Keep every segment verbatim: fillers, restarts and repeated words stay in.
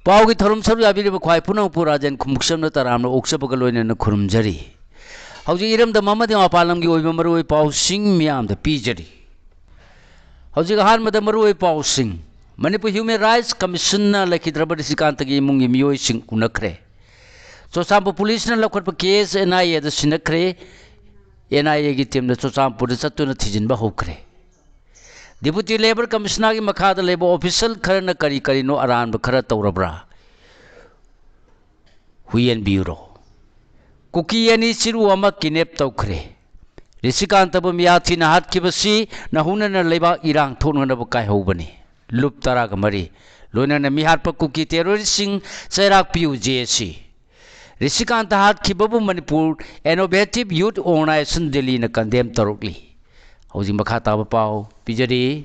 ꯄꯥꯎꯒꯤ ꯊꯧꯔꯝ ꯁꯔꯨꯛ ꯌꯥꯕꯤꯔꯤꯕ ꯈ꯭ꯋꯥꯏ ꯄꯨꯝꯅꯃꯛꯄꯨ ꯔꯥꯖꯦꯟ ꯈꯨꯃꯨꯛꯆꯝꯅ ꯇꯔꯥꯝꯅ ꯑꯣꯛꯆꯕꯒ ꯂꯣꯏꯅꯅ ꯈꯨꯔꯨꯝꯖꯔꯤ꯫ ꯍꯧꯖꯤꯛ ꯏꯔꯝꯗꯝ ꯑꯃꯗꯤ ꯃꯄꯥꯟ ꯂꯝꯒꯤ ꯑꯣꯏꯕ ꯃꯔꯨꯑꯣꯏ ꯄꯥꯎꯁꯤꯡ ꯃꯤꯌꯥꯝꯗ ꯄꯤꯖꯔꯤ꯫ ꯍꯧꯖꯤꯛ ꯑꯍꯥꯟꯕꯗ ꯃꯔꯨꯑꯣꯏ ꯄꯥꯎꯁꯤꯡ꯫ ꯃꯅꯤꯄꯨꯔ ꯍ꯭ꯌꯨꯃꯦꯟ ꯔꯥꯏꯠꯁ ꯀꯃꯤꯁꯟꯅ ꯂꯩꯈꯤꯗ꯭ꯔꯕ ꯔꯤꯁꯤꯀꯥꯟꯇꯒꯤ ꯏꯃꯨꯡꯒꯤ ꯃꯤꯑꯣꯏꯁꯤꯡ ꯎꯅꯈ꯭ꯔꯦ꯫ ꯆꯨꯔꯆꯥꯟꯄꯨꯔ ꯄꯨꯂꯤꯁꯅ ꯂꯧꯈꯠꯄ ꯀꯦꯁ ꯑꯦꯟ ꯑꯥꯏ ꯑꯦꯗ ꯁꯤꯟꯅꯈ꯭ꯔꯦ꯫ ꯑꯦꯟ ꯑꯥꯏ ꯑꯦꯒꯤ ꯇꯤꯝꯅ ꯆꯨꯔꯆꯥꯟꯄꯨꯔꯗ ꯆꯠꯇꯨꯅ ꯊꯤꯖꯤꯟꯕ ꯍꯧꯈ꯭ꯔꯦ꯫ ꯗꯤꯄꯨꯇꯤ ꯂꯦꯕꯔ ꯀꯃꯤꯁꯅꯔꯒꯤ ꯃꯈꯥꯗ ꯂꯩꯕ ꯑꯣꯐꯤꯁꯔ ꯈꯔꯅ ꯀꯔꯤ ꯀꯔꯤꯅꯣ ꯑꯔꯥꯟꯕ ꯈꯔ ꯇꯧꯔꯕ꯭ꯔꯥ? ꯍꯨꯏꯌꯦꯟꯕꯤꯌꯨꯔꯣ꯫ ꯀꯨꯀꯤ ꯑꯅꯤ ꯆꯤꯔꯨ ꯑꯃ ꯀꯤꯗꯅꯦꯞ ꯇꯧꯈ꯭ꯔꯦ꯫ ꯔꯤꯁꯤꯀꯥꯟꯇꯕꯨ ꯃꯤꯌꯥꯊꯤꯅ ꯍꯥꯠꯈꯤꯕꯁꯤ ꯅꯧꯍꯧꯅꯅ ꯂꯩꯕꯥꯛ ꯏꯔꯥꯡ ꯊꯣꯛꯅꯅꯕ ꯀꯥꯏꯍꯧꯕꯅꯤ꯫ ꯂꯨꯞ ꯇꯔꯥꯒ ꯃꯔꯤ꯫ ꯂꯣꯏꯅꯅ ꯃꯤꯍꯥꯠꯄ ꯀꯨꯀꯤ ꯇꯦꯔꯣꯔꯤꯁꯁꯤꯡ ꯆꯩꯔꯥꯛ ꯄꯤꯌꯨ ꯖꯦ ꯑꯦ ꯁꯤ꯫ ꯔꯤꯁꯤꯀꯥꯟꯇ ꯍꯥꯠꯈꯤꯕꯕꯨ ꯃꯅꯤꯄꯨꯔ ꯏꯅꯣꯚꯦꯇꯤꯚ ꯌꯨꯠ ꯑꯣꯔꯒꯅꯥꯏꯖꯦꯁꯟ ꯗꯤꯜꯂꯤꯅ ꯀꯟꯗꯦꯝ ꯇꯧꯔꯛꯂꯤ꯫ ꯍꯧꯖꯤꯛ ꯃꯈꯥ ꯇꯥꯕ ꯄꯥꯎ ꯄꯤꯖꯔꯤ꯫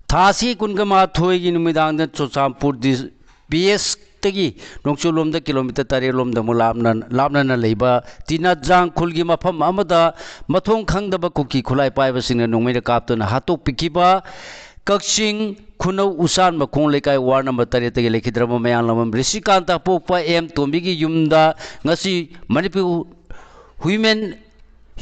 ꯊꯥꯁꯤ ꯀꯨꯟꯒ ꯃꯥꯊꯣꯏꯒꯤ ꯅꯨꯃꯤꯗꯥꯡꯗ ꯆꯨꯔꯆꯥꯟꯄꯨꯔ ꯗꯤ-, ꯄꯤ ꯑꯦꯁꯇꯒꯤ ꯅꯣꯡꯆꯨꯞꯂꯣꯝꯗ ꯀꯤꯂꯣꯃꯤꯇꯔ ꯇꯔꯦꯠ ꯂꯣꯝꯗ ꯑꯃꯨꯛ ꯂꯥꯞꯅ, ꯂꯥꯞꯅꯅ ꯂꯩꯕ ꯇꯤꯅꯠꯖꯥꯡ ꯈꯨꯜꯒꯤ ꯃꯐꯝ ꯑꯃꯗ ꯃꯊꯣꯡ ꯈꯪꯗꯕ ꯀꯨꯀꯤ ꯈꯨꯠꯂꯥꯏ ꯄꯥꯏꯕꯁꯤꯡꯅ ꯅꯣꯡꯃꯩꯅ ꯀꯥꯞꯇꯨꯅ ꯍꯥꯠꯇꯣꯛꯄꯤꯈꯤꯕ ꯀꯛꯆꯤꯡ ꯈꯨꯅꯧ ꯎꯆꯥꯟ ꯃꯈꯣꯡ ꯂꯩꯀꯥꯏ ꯋꯥꯔꯗ ꯅꯝꯕꯔ ꯇꯔꯦꯠꯇꯒꯤ ꯂꯩꯈꯤꯗ꯭ꯔꯕ ꯃꯌꯥꯡꯂꯝꯕꯝ ꯔꯤꯁꯤꯀꯥꯟꯇ ꯄꯣꯛꯄ ꯑꯦꯝ ꯇꯣꯝꯕꯤꯒꯤ ꯌꯨꯝꯗ ꯉꯁꯤ ꯃꯅꯤꯄꯨꯔ ꯍ꯭ꯌꯨꯃꯦꯟ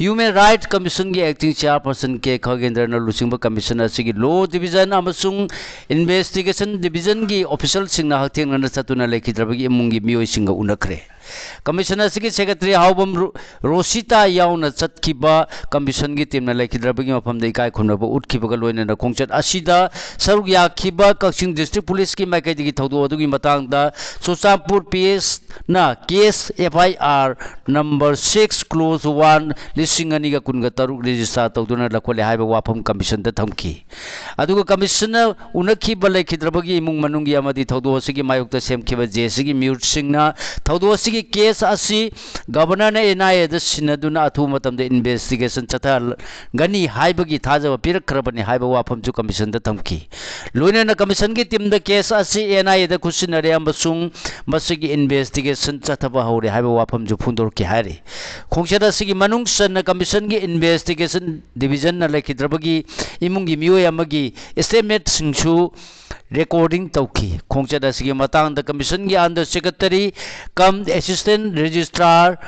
ꯍ꯭ꯌꯨꯃꯦꯟ ꯔꯥꯏꯠ ꯀꯃꯤꯁꯟꯒꯤ ꯑꯦꯛꯇꯤꯡ ꯆꯤꯌꯥꯔꯄꯔꯁꯟ ꯀꯦ ꯈꯒꯦꯟꯗ꯭ꯔꯅ ꯂꯨꯆꯤꯡꯕ ꯀꯃꯤꯁꯟ ꯑꯁꯤꯒꯤ ꯂꯣ ꯗꯤꯕꯤꯖꯟ ꯑꯃꯁꯨꯡ ꯏꯟꯚꯦꯁꯇꯤꯒꯦꯁꯟ ꯗꯤꯕꯤꯖꯟꯒꯤ ꯑꯣꯐꯤꯁꯔꯁꯤꯡꯅ ꯍꯛꯊꯦꯡꯅꯅ ꯆꯠꯇꯨꯅ ꯂꯩꯈꯤꯗ꯭ꯔꯕꯒꯤ ꯏꯃꯨꯡꯒꯤ ꯃꯤꯑꯣꯏꯁꯤꯡꯒ ꯎꯅꯈ꯭ꯔꯦ꯫ ꯀꯃꯤꯁꯟ ꯑꯁꯤꯒꯤ ꯁꯦꯀ꯭ꯔꯦꯇꯔꯤ ꯍꯥꯎꯕꯝ ꯔꯣ-, ꯔꯣꯁꯤꯇꯥ ꯌꯥꯎꯅ ꯆꯠꯈꯤꯕ ꯀꯃꯤꯁꯟꯒꯤ ꯇꯤꯝꯅ ꯂꯩꯈꯤꯗ꯭ꯔꯕꯒꯤ ꯃꯐꯝꯗ ꯏꯀꯥꯏ ꯈꯨꯝꯅꯕ ꯎꯠꯈꯤꯕꯒ ꯂꯣꯏꯅꯅ ꯈꯣꯡꯆꯠ ꯑꯁꯤꯗ ꯁꯔꯨꯛ ꯌꯥꯈꯤꯕ ꯀꯛꯆꯤꯡ ꯗꯤꯁꯇ꯭ꯔꯤꯛ ꯄꯨꯂꯤꯁꯀꯤ ꯃꯥꯏꯀꯩꯗꯒꯤ ꯊꯧꯗꯣꯛ ꯑꯗꯨꯒꯤ ꯃꯇꯥꯡꯗ ꯆꯨꯔꯆꯥꯟꯄꯨꯔ ꯄꯤ ꯑꯦꯁꯅ case F I R number six clause one ꯂꯤꯁꯤꯡ ꯑꯅꯤꯒ ꯀꯨꯟꯒ ꯇꯔꯨꯛ ꯔꯦꯖꯤꯁꯇꯥꯔ ꯇꯧꯗꯨꯅ ꯂꯧꯈꯠꯂꯦ ꯍꯥꯏꯕ ꯋꯥꯐꯝ ꯀꯃꯤꯁꯟꯗ ꯊꯝꯈꯤ꯫ ꯑꯗꯨꯒ ꯀꯃꯤꯁꯟꯅ ꯎꯅꯈꯤꯕ ꯂꯩꯈꯤꯗ꯭ꯔꯕꯒꯤ ꯏꯃꯨꯡ ꯃꯅꯨꯡꯒꯤ ꯑꯃꯗꯤ ꯊꯧꯗꯣꯛ ꯑꯁꯤꯒꯤ ꯃꯥꯌꯣꯛꯇ ꯁꯦꯝꯈꯤꯕ ꯖꯦ ꯑꯦ ꯁꯤꯒꯤ ꯃꯤꯍꯨꯠꯁꯤꯡꯅ ꯊꯧꯗꯣꯛ ꯑꯁꯤ ꯀꯦꯁ ꯑꯁꯤ ꯒꯕꯔꯅꯔꯅ ꯑꯦꯟ ꯑꯥꯏ ꯑꯦꯗ ꯁꯤꯟꯅꯗꯨꯅ ꯑꯊꯨꯕ ꯃꯇꯝꯗ ꯏꯟꯚꯦꯁꯇꯤꯒꯦꯁꯟ ꯆꯠꯊꯒꯅꯤ ꯍꯥꯏꯕꯒꯤ ꯊꯥꯖꯕ ꯄꯤꯔꯛꯈ꯭ꯔꯕꯅꯤ ꯍꯥꯏꯕ ꯋꯥꯐꯝꯁꯨ ꯀꯃꯤꯁꯟꯗ ꯊꯝꯈꯤ꯫ ꯂꯣꯏꯅꯅ ꯀꯃꯤꯁꯟꯒꯤ ꯇꯤꯝꯗ ꯀꯦꯁ ꯑꯁꯤ ꯑꯦꯟ ꯑꯥꯏ ꯑꯦꯗ ꯈꯨꯠꯁꯤꯟꯅꯔꯦ ꯑꯃꯁꯨꯡ ꯃꯁꯤꯒꯤ ꯏꯟꯚꯦꯁꯇꯤꯒꯦꯁꯟ ꯆꯠꯊꯕ ꯍꯧꯔꯦ ꯍꯥꯏꯕ ꯋꯥꯐꯝꯁꯨ ꯐꯣꯡꯗꯣꯔꯛꯈꯤ ꯍꯥꯏꯔꯤ꯫ ꯈꯣꯡꯆꯠ ꯑꯁꯤꯒꯤ ꯃꯅꯨꯡ ꯆꯟꯅ ꯀꯃꯤꯁꯟꯒꯤ ꯏꯟꯚꯦꯁꯇꯤꯒꯦꯁꯟ ꯗꯤꯕꯤꯖꯟꯅ ꯂꯩꯈꯤꯗ꯭ꯔꯕꯒꯤ ꯏꯃꯨꯡꯒꯤ ꯃꯤꯑꯣꯏ ꯑꯃꯒꯤ ꯁ꯭ꯇꯦꯠꯃꯦꯟꯠꯁꯤꯡꯁꯨ ꯔꯦꯀꯣꯔꯗꯤꯡ ꯇꯧꯈꯤ꯫ ꯈꯣꯡꯆꯠ ꯑꯁꯤꯒꯤ ꯃꯇꯥꯡꯗ ꯀꯃꯤꯁꯟꯒꯤ under secretary cum assistant registrar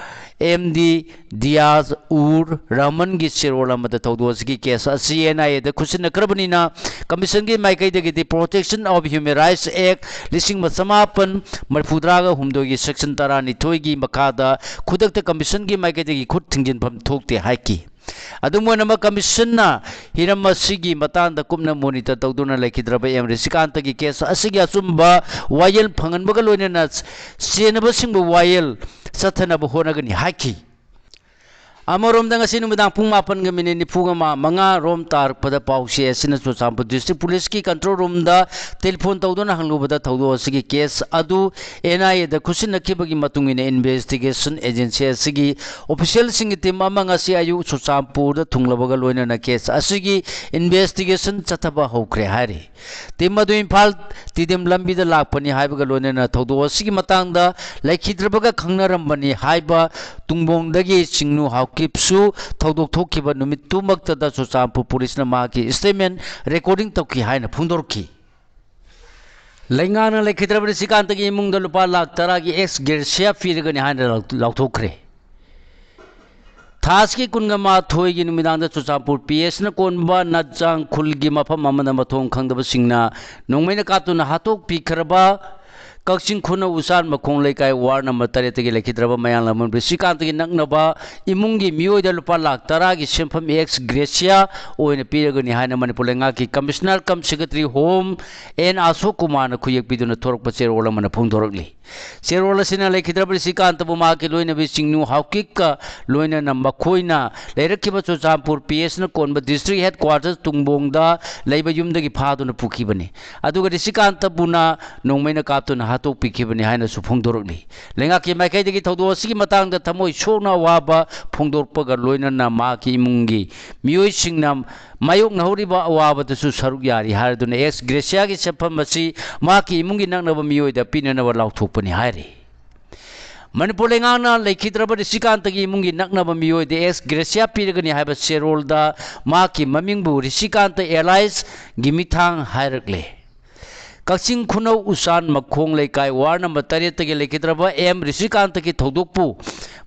M D Diyaz Ur ꯔꯍꯃꯟꯒꯤ ꯆꯦꯔꯣꯜ ꯑꯃꯗ ꯊꯧꯗꯣꯛ ꯑꯁꯤꯒꯤ ꯀꯦꯁ ꯑꯁꯤ ꯑꯦꯟ ꯑꯥꯏ ꯑꯦꯗ ꯈꯨꯠꯁꯤꯟꯅꯈ꯭ꯔꯕꯅꯤꯅ ꯀꯃꯤꯁꯟꯒꯤ ꯃꯥꯏꯀꯩꯗꯒꯤꯗꯤ Protection of Human Rights Act ꯂꯤꯁꯤꯡ ꯑꯃ ꯆꯃꯥꯄꯟ ꯃꯔꯤꯐꯨꯇꯔꯥꯒ ꯍꯨꯝꯗꯣꯏꯒꯤ ꯁꯦꯛꯁꯟ ꯇꯔꯥꯅꯤꯊꯣꯏꯒꯤ ꯃꯈꯥꯗ ꯈꯨꯗꯛꯇ ꯀꯃꯤꯁꯟꯒꯤ ꯃꯥꯏꯀꯩꯗꯒꯤ ꯈꯨꯠ ꯊꯤꯡꯖꯤꯟꯐꯝ ꯊꯣꯛꯇꯦ ꯍꯥꯏꯈꯤ꯫ ꯑꯗꯨꯝ ꯑꯣꯏꯅꯃꯛ, ꯀꯃꯤꯁꯟꯅ ꯍꯤꯔꯝ ꯑꯁꯤꯒꯤ ꯃꯇꯥꯡꯗ ꯀꯨꯞꯅ ꯃꯣꯅꯤꯇꯔ ꯇꯧꯗꯨꯅ ꯂꯩꯈꯤꯗ꯭ꯔꯕ ꯑꯦꯝ ꯔꯤꯁꯤꯀꯥꯟꯇꯒꯤ ꯀꯦꯁ ꯑꯁꯤꯒꯤ ꯑꯆꯨꯝꯕ ꯋꯥꯌꯦꯜ ꯐꯪꯍꯟꯕꯒ ꯂꯣꯏꯅꯅ ꯆꯦꯟꯅꯕꯁꯤꯡꯕꯨ ꯋꯥꯌꯦꯜ ꯆꯠꯊꯅꯕ ꯍꯣꯠꯅꯒꯅꯤ ꯍꯥꯏꯈꯤ꯫ ꯑꯃꯔꯣꯝꯗ, ꯉꯁꯤ ꯅꯨꯃꯤꯗꯥꯡ ꯄꯨꯡ ꯃꯥꯄꯟꯒ ꯃꯤꯅꯤꯠ ꯅꯤꯐꯨꯒ ꯃꯉꯥ ꯔꯣꯝ ꯇꯥꯔꯛꯄꯗ ꯄꯥꯎꯆꯦ ꯑꯁꯤꯅ ꯆꯨꯔꯆꯥꯟꯄꯨꯔ ꯗꯤꯁꯇ꯭ꯔꯤꯛ ꯄꯨꯂꯤꯁꯀꯤ ꯀꯟꯇ꯭ꯔꯣꯜ ꯔꯨꯝꯗ ꯇꯦꯂꯤꯐꯣꯟ ꯇꯧꯗꯨꯅ ꯍꯪꯂꯨꯕꯗ ꯊꯧꯗꯣꯛ ꯑꯁꯤꯒꯤ ꯀꯦꯁ ꯑꯗꯨ ꯑꯦꯟ ꯑꯥꯏ ꯑꯦꯗ ꯈꯨꯠꯁꯤꯟꯅꯈꯤꯕꯒꯤ ꯃꯇꯨꯡ ꯏꯟꯅ ꯏꯟꯚꯦꯁꯇꯤꯒꯦꯁꯟ ꯑꯦꯖꯦꯟꯁꯤ ꯑꯁꯤꯒꯤ ꯑꯣꯐꯤꯁꯤꯌꯦꯜꯁꯤꯡꯒꯤ ꯇꯤꯝ ꯑꯃ ꯉꯁꯤ ꯑꯌꯨꯛ ꯆꯨꯔꯆꯥꯟꯄꯨꯔꯗ ꯊꯨꯡꯂꯕꯒ ꯂꯣꯏꯅꯅ ꯀꯦꯁ ꯑꯁꯤꯒꯤ ꯏꯟꯚꯦꯁꯇꯤꯒꯦꯁꯟ ꯆꯠꯊꯕ ꯍꯧꯈ꯭ꯔꯦ ꯍꯥꯏꯔꯤ꯫ ꯇꯤꯝ ꯑꯗꯨ ꯏꯝꯐꯥꯜ ꯇꯤꯗꯤꯝ ꯂꯝꯕꯤꯗ ꯂꯥꯛꯄꯅꯤ ꯍꯥꯏꯕꯒ ꯂꯣꯏꯅꯅ ꯊꯧꯗꯣꯛ ꯑꯁꯤꯒꯤ ꯃꯇꯥꯡꯗ ꯂꯩꯈꯤꯗ꯭ꯔꯕꯒ ꯈꯪꯅꯔꯝꯕꯅꯤ ꯍꯥꯏꯕ ꯇꯨꯡꯕꯣꯡꯗꯒꯤ ꯆꯤꯡꯅꯨ ꯍꯥꯎꯀꯤꯞꯁꯨ ꯊꯧꯗꯣꯛ ꯊꯣꯛꯈꯤꯕ ꯅꯨꯃꯤꯠꯇꯨꯃꯛꯇꯗ ꯆꯨꯔꯆꯥꯟꯄꯨꯔ ꯄꯨꯂꯤꯁꯅ ꯃꯍꯥꯛꯀꯤ ꯁ꯭ꯇꯦꯠꯃꯦꯟ ꯔꯦꯀꯣꯔꯗꯤꯡ ꯇꯧꯈꯤ ꯍꯥꯏꯅ ꯐꯣꯡꯗꯣꯔꯛꯈꯤ꯫ ꯂꯩꯉꯥꯛꯅ ꯂꯩꯈꯤꯗ꯭ꯔꯕ ꯔꯤꯁꯤꯀꯥꯟꯇꯒꯤ ꯏꯃꯨꯡꯗ ꯂꯨꯄꯥ ꯂꯥꯈ ꯇꯔꯥꯒꯤ ꯑꯦꯛꯁ ꯒ꯭ꯔꯦꯁꯤꯌꯥ ꯄꯤꯔꯒꯅꯤ ꯍꯥꯏꯅ ꯂꯥꯎ-, ꯂꯥꯎꯊꯣꯛꯈ꯭ꯔꯦ꯫ ꯊꯥ ꯑꯁꯤꯒꯤ ꯀꯨꯟꯒ ꯃꯥꯊꯣꯏꯒꯤ ꯅꯨꯃꯤꯗꯥꯡꯗ ꯆꯨꯔꯆꯥꯟꯄꯨꯔ ꯄꯤ ꯑꯦꯁꯅ ꯀꯣꯟꯕ ꯅꯥꯠꯆꯥꯡ ꯈꯨꯜꯒꯤ ꯃꯐꯝ ꯑꯃꯗ ꯃꯊꯣꯡ ꯈꯪꯗꯕꯁꯤꯡꯅ ꯅꯣꯡꯃꯩꯅ ꯀꯥꯞꯇꯨꯅ ꯍꯥꯠꯇꯣꯛꯄꯤꯈ꯭ꯔꯕ ꯀꯛꯆꯤꯡ ꯈꯨꯅꯧ ꯎꯆꯥꯟ ꯃꯈꯣꯡ ꯂꯩꯀꯥꯏ ꯋꯥꯔꯗ ꯅꯝꯕꯔ ꯇꯔꯦꯠꯇꯒꯤ ꯂꯩꯈꯤꯗ꯭ꯔꯕ ꯃꯌꯥꯡꯂꯥꯡꯕꯝ ꯔꯤꯁꯤꯀꯥꯟꯇꯒꯤ ꯅꯛꯅꯕ ꯏꯃꯨꯡꯒꯤ ꯃꯤꯑꯣꯏꯗ ꯂꯨꯄꯥ ꯂꯥꯈ ꯇꯔꯥꯒꯤ ꯁꯦꯟꯐꯝ ꯑꯦꯛꯁ ꯒ꯭ꯔꯦꯁꯤꯌꯥ ꯑꯣꯏꯅ ꯄꯤꯔꯒꯅꯤ ꯍꯥꯏꯅ ꯃꯅꯤꯄꯨꯔ ꯂꯩꯉꯥꯛꯀꯤ commissioner cum secretary home N Ashok ꯀꯨꯃꯥꯔꯅ ꯈꯨꯌꯦꯛ ꯄꯤꯗꯨꯅ ꯊꯣꯔꯛꯄ ꯆꯦꯔꯣꯜ ꯑꯃꯅ ꯐꯣꯡꯗꯣꯔꯛꯂꯤ꯫ ꯆꯦꯔꯣꯜ ꯑꯁꯤꯅ ꯂꯩꯈꯤꯗ꯭ꯔꯕ ꯔꯤꯁꯤꯀꯥꯟꯇꯕꯨ ꯃꯍꯥꯛꯀꯤ ꯂꯣꯏꯅꯕꯤ ꯆꯤꯡꯅꯨ ꯍꯥꯎꯀꯤꯛꯀ ꯂꯣꯏꯅꯅ ꯃꯈꯣꯏꯅ ꯂꯩꯔꯛꯈꯤꯕ ꯆꯨꯔꯆꯥꯟꯄꯨꯔ ꯄꯤ ꯑꯦꯁꯅ ꯀꯣꯟꯕ ꯗꯤꯁꯇ꯭ꯔꯤꯛ ꯍꯦꯗ ꯀ꯭ꯋꯥꯔꯇꯔ ꯇꯨꯡꯕꯣꯡꯗ ꯂꯩꯕ ꯌꯨꯝꯗꯒꯤ ꯐꯥꯗꯨꯅ ꯄꯨꯈꯤꯕꯅꯤ꯫ ꯑꯗꯨꯒ ꯔꯤꯁꯤꯀꯥꯟꯇꯕꯨꯅ ꯅꯣꯡꯃꯩꯅ ꯀꯥꯞꯇꯨꯅ ꯍꯥꯠꯇꯣꯛꯄꯤꯈꯤꯕꯅꯤ ꯍꯥꯏꯅꯁꯨ ꯐꯣꯡꯗꯣꯔꯛꯂꯤ꯫ ꯂꯩꯉꯥꯛꯀꯤ ꯃꯥꯏꯀꯩꯗꯒꯤ ꯊꯧꯗꯣꯛ ꯑꯁꯤꯒꯤ ꯃꯇꯥꯡꯗ ꯊꯃꯣꯏ ꯁꯣꯛꯅ ꯑꯋꯥꯕ ꯐꯣꯡꯗꯣꯔꯛꯄꯒ ꯂꯣꯏꯅꯅ ꯃꯍꯥꯛꯀꯤ ꯏꯃꯨꯡꯒꯤ ꯃꯤꯑꯣꯏꯁꯤꯡꯅ ꯃꯥꯌꯣꯛꯅꯍꯧꯔꯤꯕ ꯑꯋꯥꯕꯗꯁꯨ ꯁꯔꯨꯛ ꯌꯥꯔꯤ ꯍꯥꯏꯔꯗꯨꯅ ꯑꯦꯛꯁ ꯒ꯭ꯔꯦꯁꯤꯌꯥꯒꯤ ꯁꯦꯟꯐꯝ ꯑꯁꯤ ꯃꯍꯥꯛꯀꯤ ꯏꯃꯨꯡꯒꯤ ꯅꯛꯅꯕ ꯃꯤꯑꯣꯏꯗ ꯄꯤꯅꯅꯕ ꯂꯥꯎꯊꯣꯛꯄꯅꯤ ꯍꯥꯏꯔꯤ꯫ ꯃꯅꯤꯄꯨꯔ ꯂꯩꯉꯥꯛꯅ ꯂꯩꯈꯤꯗ꯭ꯔꯕ ꯔꯤꯁꯤꯀꯥꯟꯇꯒꯤ ꯏꯃꯨꯡꯒꯤ ꯅꯛꯅꯕ ꯃꯤꯑꯣꯏꯗ ꯑꯦꯛꯁ ꯒ꯭ꯔꯦꯁꯤꯌꯥ ꯄꯤꯔꯒꯅꯤ ꯍꯥꯏꯕ ꯆꯦꯔꯣꯜꯗ ꯃꯍꯥꯛꯀꯤ ꯃꯃꯤꯡꯕꯨ ꯔꯤꯁꯤꯀꯥꯟꯇ ꯑꯦꯂꯥꯏꯁ ꯒꯤꯃꯤꯊꯥꯡ ꯍꯥꯏꯔꯛꯂꯦ꯫ ꯀꯛꯆꯤꯡ ꯈꯨꯅꯧ ꯎꯆꯥꯟ ꯃꯈꯣꯡ ꯂꯩꯀꯥꯏ ꯋꯥꯔꯗ ꯅꯝꯕꯔ ꯇꯔꯦꯠꯇꯒꯤ ꯂꯩꯈꯤꯗ꯭ꯔꯕ ꯑꯦꯝ ꯔꯤꯁꯤꯀꯥꯟꯇꯒꯤ ꯊꯧꯗꯣꯛꯄꯨ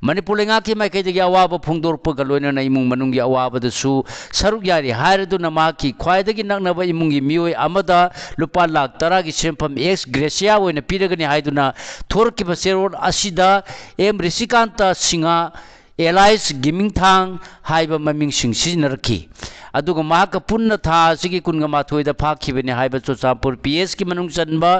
ꯃꯅꯤꯄꯨꯔ ꯂꯩꯉꯥꯛꯀꯤ ꯃꯥꯏꯀꯩꯗꯒꯤ ꯑꯋꯥꯕ ꯐꯣꯡꯗꯣꯔꯛꯄꯒ ꯂꯣꯏꯅꯅ ꯏꯃꯨꯡ ꯃꯅꯨꯡꯒꯤ ꯑꯋꯥꯕꯗꯁꯨ ꯁꯔꯨꯛ ꯌꯥꯔꯤ ꯍꯥꯏꯔꯗꯨꯅ ꯃꯍꯥꯛꯀꯤ ꯈ꯭ꯋꯥꯏꯗꯒꯤ ꯅꯛꯅꯕ ꯏꯃꯨꯡꯒꯤ ꯃꯤꯑꯣꯏ ꯑꯃꯗ ꯂꯨꯄꯥ ꯂꯥꯈ ꯇꯔꯥꯒꯤ ꯁꯦꯟꯐꯝ ꯑꯦꯛꯁ ꯒ꯭ꯔꯦꯁꯤꯌꯥ ꯑꯣꯏꯅ ꯄꯤꯔꯒꯅꯤ ꯍꯥꯏꯗꯨꯅ ꯊꯣꯔꯛꯈꯤꯕ ꯆꯦꯔꯣꯜ ꯑꯁꯤꯗ ꯑꯦꯝ ꯔꯤꯁꯤꯀꯥꯟꯇ ꯁꯤꯡꯍ ꯑꯦꯂꯥꯏꯁ ꯒꯤꯃꯤꯡꯊꯥꯡ ꯍꯥꯏꯕ ꯃꯃꯤꯡꯁꯤꯡ ꯁꯤꯖꯤꯟꯅꯔꯛꯈꯤ꯫ ꯑꯗꯨꯒ ꯃꯍꯥꯛꯀ ꯄꯨꯟꯅ ꯊꯥ ꯑꯁꯤꯒꯤ ꯀꯨꯟꯒ ꯃꯥꯊꯣꯏꯗ ꯐꯥꯈꯤꯕꯅꯤ ꯍꯥꯏꯕ ꯆꯨꯔꯆꯥꯟꯄꯨꯔ ꯄꯤ ꯑꯦꯁꯀꯤ ꯃꯅꯨꯡ ꯆꯟꯕ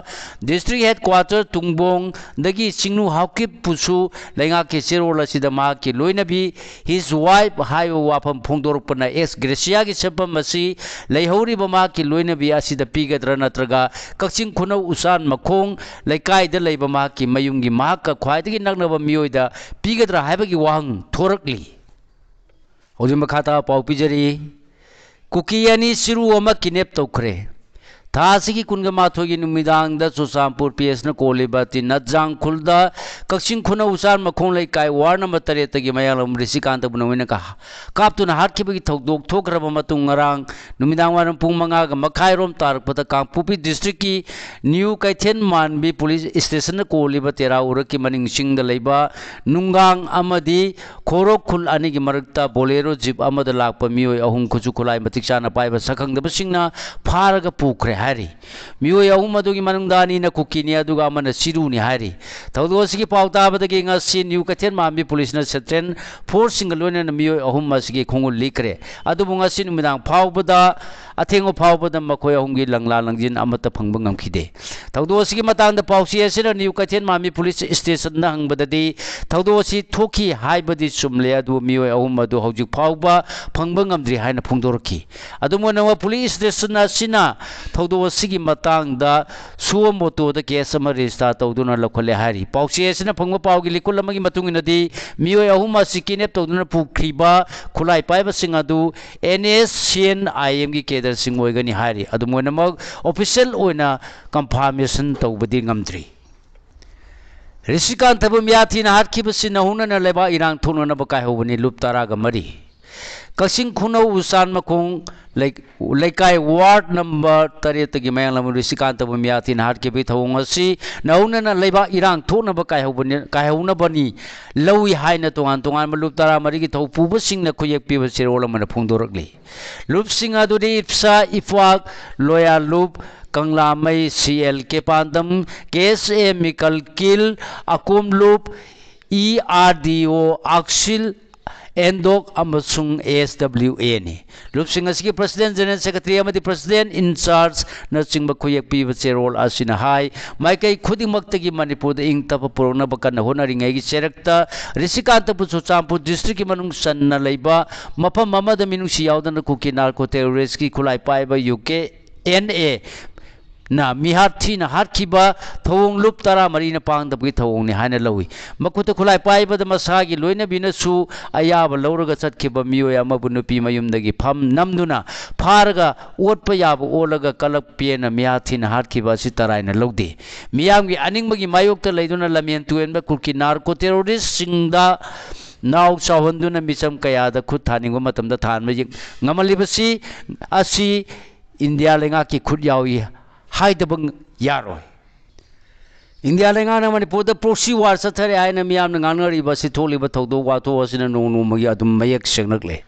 ꯗꯤꯁꯇ꯭ꯔꯤꯛ ꯍꯦꯗꯀ꯭ꯋꯥꯇꯔ ꯇꯨꯡꯕꯣꯡꯗꯒꯤ ꯆꯤꯡꯅꯨ ꯍꯥꯎꯀꯤꯞꯄꯨꯁꯨ ꯂꯩꯉꯥꯛꯀꯤ ꯆꯦꯔꯣꯜ ꯑꯁꯤꯗ ꯃꯍꯥꯛꯀꯤ ꯂꯣꯏꯅꯕꯤ, his wife, ꯍꯥꯏꯕ ꯋꯥꯐꯝ ꯐꯣꯡꯗꯣꯔꯛꯄꯅ ꯑꯦꯛꯁ ꯒ꯭ꯔꯦꯁꯤꯌꯥꯒꯤ ꯁꯦꯟꯐꯝ ꯑꯁꯤ ꯂꯩꯍꯧꯔꯤꯕ ꯃꯍꯥꯛꯀꯤ ꯂꯣꯏꯅꯕꯤ ꯑꯁꯤꯗ ꯄꯤꯒꯗ꯭ꯔꯥ ꯅꯠꯇ꯭ꯔꯒ ꯀꯛꯆꯤꯡ ꯈꯨꯅꯧ ꯎꯆꯥꯟ ꯃꯈꯣꯡ ꯂꯩꯀꯥꯏꯗ ꯂꯩꯕ ꯃꯍꯥꯛꯀꯤ ꯃꯌꯨꯝꯒꯤ ꯃꯍꯥꯛꯀ ꯈ꯭ꯋꯥꯏꯗꯒꯤ ꯅꯛꯅꯕ ꯃꯤꯑꯣꯏꯗ ꯄꯤꯒꯗ꯭ꯔꯥ ꯍꯥꯏꯕꯒꯤ ꯋꯥꯍꯪ ꯊꯣꯔꯛꯂꯤ꯫ ꯍꯧꯖꯤꯛ ꯃꯈꯥ ꯇꯥꯕ ꯄꯥꯎ ꯄꯤꯖꯔꯤ꯫ ꯀꯨꯀꯤ ꯑꯅꯤ ꯆꯤꯔꯨ ꯑꯃ ꯀꯤꯗꯅꯦꯞ ꯇꯧꯈ꯭ꯔꯦ꯫ ꯊꯥ ꯑꯁꯤꯒꯤ ꯀꯨꯟꯒ ꯃꯥꯊꯣꯏꯒꯤ ꯅꯨꯃꯤꯗꯥꯡꯗ ꯆꯨꯔꯆꯥꯟꯄꯨꯔ ꯄꯤ ꯑꯦꯁꯅ ꯀꯣꯜꯂꯤꯕ ꯇꯤꯅꯠꯖꯥꯡ ꯈꯨꯜꯗ ꯀꯛꯆꯤꯡ ꯈꯨꯅꯧ ꯎꯆꯥꯟ ꯃꯈꯣꯡ ꯂꯩꯀꯥꯏ ꯋꯥꯔꯗ ꯅꯝꯕꯔ ꯇꯔꯦꯠꯇꯒꯤ ꯃꯌꯥꯡꯂꯝ ꯔꯤꯁꯤꯀꯥꯟꯇꯕꯨ ꯅꯣꯡꯃꯩꯅ ꯀꯥ-, ꯀꯥꯞꯇꯨꯅ ꯍꯥꯠꯈꯤꯕꯒꯤ ꯊꯧꯗꯣꯛ ꯊꯣꯛꯈ꯭ꯔꯕ ꯃꯇꯨꯡ ꯉꯔꯥꯡ ꯅꯨꯃꯤꯗꯥꯡ ꯋꯥꯏꯔꯝ ꯄꯨꯡ ꯃꯉꯥꯒ ꯃꯈꯥꯏꯔꯣꯝ ꯇꯥꯔꯛꯄꯗ ꯀꯥꯡꯄꯣꯛꯄꯤ ꯗꯤꯁꯇ꯭ꯔꯤꯛꯀꯤ ꯅ꯭ꯌꯨ ꯀꯩꯊꯦꯜ ꯃꯥꯟꯕꯤ ꯄꯨꯂꯤꯁ ꯁ꯭ꯇꯦꯁꯟꯅ ꯀꯣꯜꯂꯤꯕ ꯇꯦꯔꯥ ꯎꯔꯛꯀꯤ ꯃꯅꯤꯡ ꯆꯤꯡꯗ ꯂꯩꯕ ꯅꯨꯡꯒꯥꯡ ꯑꯃꯗꯤ ꯈꯣꯔꯣꯛ ꯈꯨꯜ ꯑꯅꯤꯒꯤ ꯃꯔꯛꯇ ꯕꯣꯂꯦꯔꯣ ꯖꯤꯞ ꯑꯃꯗ ꯂꯥꯛꯄ ꯃꯤꯑꯣꯏ ꯑꯍꯨꯝ ꯈꯨꯠꯁꯨ ꯈꯨꯠꯂꯥꯏ ꯃꯇꯤꯛ ꯆꯥꯅ ꯄꯥꯏꯕ ꯁꯛꯈꯪꯗꯕꯁꯤꯡꯅ ꯐꯥꯔꯒ ꯄꯨꯈ꯭ꯔꯦ ꯍꯥꯏꯔꯤ꯫ ꯃꯤꯑꯣꯏ ꯑꯍꯨꯝ ꯑꯗꯨꯒꯤ ꯃꯅꯨꯡꯗ ꯑꯅꯤꯅ ꯀꯨꯀꯤꯅꯤ, ꯑꯗꯨꯒ ꯑꯃꯅ ꯆꯤꯔꯨꯅꯤ ꯍꯥꯏꯔꯤ꯫ ꯊꯧꯗꯣꯛ ꯑꯁꯤꯒꯤ ꯄꯥꯎ ꯇꯥꯕꯗꯒꯤ ꯉꯁꯤ ꯅ꯭ꯌꯨ ꯀꯩꯊꯦꯜ ꯃꯥꯟꯕꯤ ꯄꯨꯂꯤꯁꯅ ꯁꯦꯟꯇ꯭ꯔꯦꯜ ꯐꯣꯔꯁꯁꯤꯡꯒ ꯂꯣꯏꯅꯅ ꯃꯤꯑꯣꯏ ꯑꯍꯨꯝ ꯑꯁꯤꯒꯤ ꯈꯣꯡꯒꯨꯜ ꯂꯤꯈ꯭ꯔꯦ꯫ ꯑꯗꯨꯕꯨ ꯉꯁꯤ ꯅꯨꯃꯤꯗꯥꯡ ꯐꯥꯎꯕꯗ ꯑꯊꯦꯡꯕ ꯐꯥꯎꯕꯗ ꯃꯈꯣꯏ ꯑꯍꯨꯝꯒꯤ ꯂꯪꯂꯥ ꯂꯪꯖꯤꯟ ꯑꯃꯠꯇ ꯐꯪꯕ ꯉꯝꯈꯤꯗꯦ꯫ ꯊꯧꯗꯣꯛ ꯑꯁꯤꯒꯤ ꯃꯇꯥꯡꯗ ꯄꯥꯎꯆꯦ ꯑꯁꯤꯅ ꯅ꯭ꯌꯨ ꯀꯩꯊꯦꯜ ꯃꯥꯟꯕꯤ ꯄꯨꯂꯤꯁ ꯁ꯭ꯇꯦꯁꯟꯗ ꯍꯪꯕꯗꯗꯤ, ꯊꯧꯗꯣꯛ ꯑꯁꯤ ꯊꯣꯛꯈꯤ ꯍꯥꯏꯕꯗꯤ ꯆꯨꯝꯂꯦ, ꯑꯗꯨꯕꯨ ꯃꯤꯑꯣꯏ ꯑꯍꯨꯝ ꯑꯗꯨ ꯍꯧꯖꯤꯛ ꯐꯥꯎꯕ ꯐꯪꯕ ꯉꯝꯗ꯭ꯔꯤ ꯍꯥꯏꯅ ꯐꯣꯡꯗꯣꯔꯛꯈꯤ꯫ ꯑꯗꯨꯝ ꯑꯣꯏꯅꯃꯛ, ꯄꯨꯂꯤꯁ ꯁ꯭ꯇꯦꯁꯟ ꯑꯁꯤꯅ ꯊꯧꯗꯣꯛ ꯑꯁꯤꯒꯤ ꯃꯇꯥꯡꯗ ꯁꯨꯑꯣ ꯃꯣꯇꯣꯗ ꯀꯦꯁ ꯑꯃ ꯔꯦꯖꯤꯁꯇꯥꯔ ꯇꯧꯗꯨꯅ ꯂꯧꯈꯠꯂꯦ ꯍꯥꯏꯔꯤ꯫ ꯄꯥꯎꯆꯦ ꯑꯁꯤꯅ ꯐꯪꯕ ꯄꯥꯎꯒꯤ ꯂꯤꯀꯨꯜ ꯑꯃꯒꯤ ꯃꯇꯨꯡ ꯏꯟꯅꯗꯤ, ꯃꯤꯑꯣꯏ ꯑꯍꯨꯝ ꯑꯁꯤ ꯀꯤꯗꯅꯦꯞ ꯇꯧꯗꯨꯅ ꯄꯨꯈ꯭ꯔꯤꯕ ꯈꯨꯠꯂꯥꯏ ꯄꯥꯏꯕꯁꯤꯡ ꯑꯗꯨ ꯑꯦꯟ ꯑꯦꯁ ꯁꯤ ꯑꯦꯟ ꯑꯥꯏ ꯑꯦꯝꯒꯤ ꯀꯦꯗꯔꯁꯤꯡ ꯑꯣꯏꯒꯅꯤ ꯍꯥꯏꯔꯤ꯫ ꯑꯗꯨꯝ ꯑꯣꯏꯅꯃꯛ, ꯑꯣꯐꯤꯁꯤꯌꯦꯜ ꯑꯣꯏꯅ ꯀꯟꯐꯥꯔꯃꯦꯁꯟ ꯇꯧꯕꯗꯤ ꯉꯝꯗ꯭ꯔꯤ꯫ ꯔꯤꯁꯤꯀꯥꯟꯇꯕꯨ ꯃꯤꯌꯥꯊꯤꯅ ꯍꯥꯠꯈꯤꯕꯁꯤꯅ ꯍꯧꯅꯅ ꯂꯩꯕꯥꯛ ꯏꯔꯥꯡ ꯊꯣꯛꯅꯅꯕ ꯀꯥꯏꯍꯧꯕꯅꯤ꯫ ꯂꯨꯞ ꯇꯔꯥꯒ ꯃꯔꯤ꯫ ꯀꯛꯆꯤꯡ ꯈꯨꯅꯧ ꯎꯆꯥꯟ ꯃꯈꯣꯡ ꯂꯩ-, ꯂꯩꯀꯥꯏ ꯋꯥꯔꯗ ꯅꯝꯕꯔ ꯇꯔꯦꯠꯇꯒꯤ ꯃꯌꯥꯡꯂꯝꯕꯝ ꯔꯤꯁꯤꯀꯥꯟꯇꯕꯨ ꯃꯤꯌꯥꯊꯤꯅ ꯍꯥꯠꯈꯤꯕꯒꯤ ꯊꯧꯑꯣꯡ ꯑꯁꯤ ꯅꯧꯅꯅ ꯂꯩꯕꯥꯛ ꯏꯔꯥꯡ ꯊꯣꯛꯅꯕ ꯀꯥꯏꯍꯧꯕꯅꯤ, ꯀꯥꯏꯍꯧꯅꯕꯅꯤ ꯂꯧꯏ ꯍꯥꯏꯅ ꯇꯣꯉꯥꯟ ꯇꯣꯉꯥꯟꯕ ꯂꯨꯞ ꯇꯔꯥꯃꯔꯤꯒꯤ ꯊꯧ ꯄꯨꯕꯁꯤꯡꯅ ꯈꯨꯌꯦꯛ ꯄꯤꯕ ꯆꯦꯔꯣꯜ ꯑꯃꯅ ꯐꯣꯡꯗꯣꯔꯛꯂꯤ꯫ ꯂꯨꯞꯁꯤꯡ ꯑꯗꯨꯗꯤ ꯏꯞꯁꯥ ꯏꯐꯥꯛ, ꯂꯣꯌꯥ ꯂꯨꯞ, ꯀꯪꯂꯥꯃꯩ, ꯁꯤ ꯑꯦꯜ ꯀꯦ ꯄꯥꯟꯗꯝ, ꯀꯦ ꯑꯦꯁ ꯑꯦ ꯃꯤꯀꯜ ꯀꯤꯜ, ꯑꯀꯣꯝ ꯂꯨꯞ, ꯏ ꯑꯥꯔ ꯗꯤ ꯑꯣ ꯑꯥꯛꯁꯤꯜ, ꯑꯦꯟꯗꯣꯛ ꯑꯃꯁꯨꯡ ꯑꯦꯁ ꯗꯕ꯭ꯂꯤꯎ ꯑꯦꯅꯤ꯫ ꯂꯨꯞꯁꯤꯡ ꯑꯁꯤꯒꯤ ꯄ꯭ꯔꯁꯤꯗꯦꯟ, ꯖꯦꯅꯔꯦꯜ ꯁꯦꯀ꯭ꯔꯦꯇꯔꯤ ꯑꯃꯗꯤ ꯄ꯭ꯔꯁꯤꯗꯦꯟ ꯏꯟ ꯆꯥꯔꯖꯅꯆꯤꯡꯕ ꯈꯨꯌꯦꯛ ꯄꯤꯕ ꯆꯦꯔꯣꯜ ꯑꯁꯤꯅ ꯍꯥꯏ, ꯃꯥꯏꯀꯩ ꯈꯨꯗꯤꯡꯃꯛꯇꯒꯤ ꯃꯅꯤꯄꯨꯔꯗ ꯏꯪ ꯇꯞꯄ ꯄꯨꯔꯛꯅꯕ ꯀꯟꯅ ꯍꯣꯠꯅꯔꯤꯉꯩꯒꯤ ꯆꯩꯔꯛꯇ ꯔꯤꯁꯤꯀꯥꯟꯇꯄꯨ ꯆꯨꯔꯆꯥꯟꯄꯨꯔ ꯗꯤꯁꯇ꯭ꯔꯤꯛꯀꯤ ꯃꯅꯨꯡ ꯆꯟꯅ ꯂꯩꯕ ꯃꯐꯝ ꯑꯃꯗ ꯃꯤꯅꯨꯡꯁꯤ ꯌꯥꯎꯗꯅ ꯀꯨꯀꯤ ꯅꯥꯔꯀꯣ ꯇꯦꯔꯣꯔꯤꯁꯀꯤ ꯈꯨꯠꯂꯥꯏ ꯄꯥꯏꯕ ꯌꯨ ꯀꯦ ꯑꯦꯟ ꯑꯦ ꯅ ꯃꯤꯍꯥꯠ ꯊꯤꯅ ꯍꯥꯠꯈꯤꯕ ꯊꯧꯑꯣꯡ ꯂꯨꯞ ꯇꯔꯥꯃꯔꯤꯅ ꯄꯥꯡꯗꯕꯒꯤ ꯊꯧꯑꯣꯡꯅꯤ ꯍꯥꯏꯅ ꯂꯧꯏ꯫ ꯃꯈꯨꯠꯇ ꯈꯨꯠꯂꯥꯏ ꯄꯥꯏꯕꯗ ꯃꯁꯥꯒꯤ ꯂꯣꯏꯅꯕꯤꯅꯁꯨ ꯑꯌꯥꯕ ꯂꯧꯔꯒ ꯆꯠꯈꯤꯕ ꯃꯤꯑꯣꯏ ꯑꯃꯕꯨ ꯅꯨꯄꯤ ꯃꯌꯨꯝꯗꯒꯤ ꯐꯝ ꯅꯝꯗꯨꯅ ꯐꯥꯔꯒ ꯑꯣꯠꯄ ꯌꯥꯕ ꯑꯣꯠꯂꯒ ꯀꯂꯛ ꯄꯦꯟꯅ ꯃꯤꯍꯥꯠ ꯊꯤꯅ ꯍꯥꯠꯈꯤꯕ ꯑꯁꯤ ꯇꯔꯥꯏꯅ ꯂꯧꯗꯦ꯫ ꯃꯤꯌꯥꯝꯒꯤ ꯑꯅꯤꯡꯕꯒꯤ ꯃꯥꯌꯣꯛꯇ ꯂꯩꯗꯨꯅ ꯂꯝꯍꯦꯟ ꯇꯨꯍꯦꯟꯕ ꯀꯨꯀꯤ ꯅꯥꯔꯀꯣ ꯇꯦꯔꯣꯔꯤꯁꯁꯤꯡꯗ ꯅꯥꯎ ꯆꯥꯎꯍꯟꯗꯨꯅ ꯃꯤꯆꯝ ꯀꯌꯥꯗ ꯈꯨꯠ ꯊꯥꯅꯤꯡꯕ ꯃꯇꯝꯗ ꯊꯥꯍꯟꯕ ꯌꯦꯡ-, ꯉꯝꯍꯜꯂꯤꯕꯁꯤ ꯑꯁꯤ ꯏꯟꯗꯤꯌꯥ ꯂꯩꯉꯥꯛꯀꯤ ꯈꯨꯠ ꯌꯥꯎꯏ ꯍꯥꯏꯗꯕ ꯌꯥꯔꯣꯏ꯫ ꯏꯟꯗꯤꯌꯥ ꯂꯩꯉꯥꯛꯅ ꯃꯅꯤꯄꯨꯔꯗ ꯄ꯭ꯔꯣꯛꯁꯤ ꯋꯥꯔ ꯆꯠꯊꯔꯦ ꯍꯥꯏꯅ ꯃꯤꯌꯥꯝꯅ ꯉꯥꯡꯅꯔꯤꯕ ꯑꯁꯤ ꯊꯣꯛꯂꯤꯕ ꯊꯧꯗꯣꯛ ꯋꯥꯊꯣꯛ ꯑꯁꯤꯅ ꯅꯣꯡ ꯅꯣꯡꯃꯒꯤ ꯑꯗꯨꯝ ꯃꯌꯦꯛ ꯁꯦꯡꯂꯛꯂꯦ꯫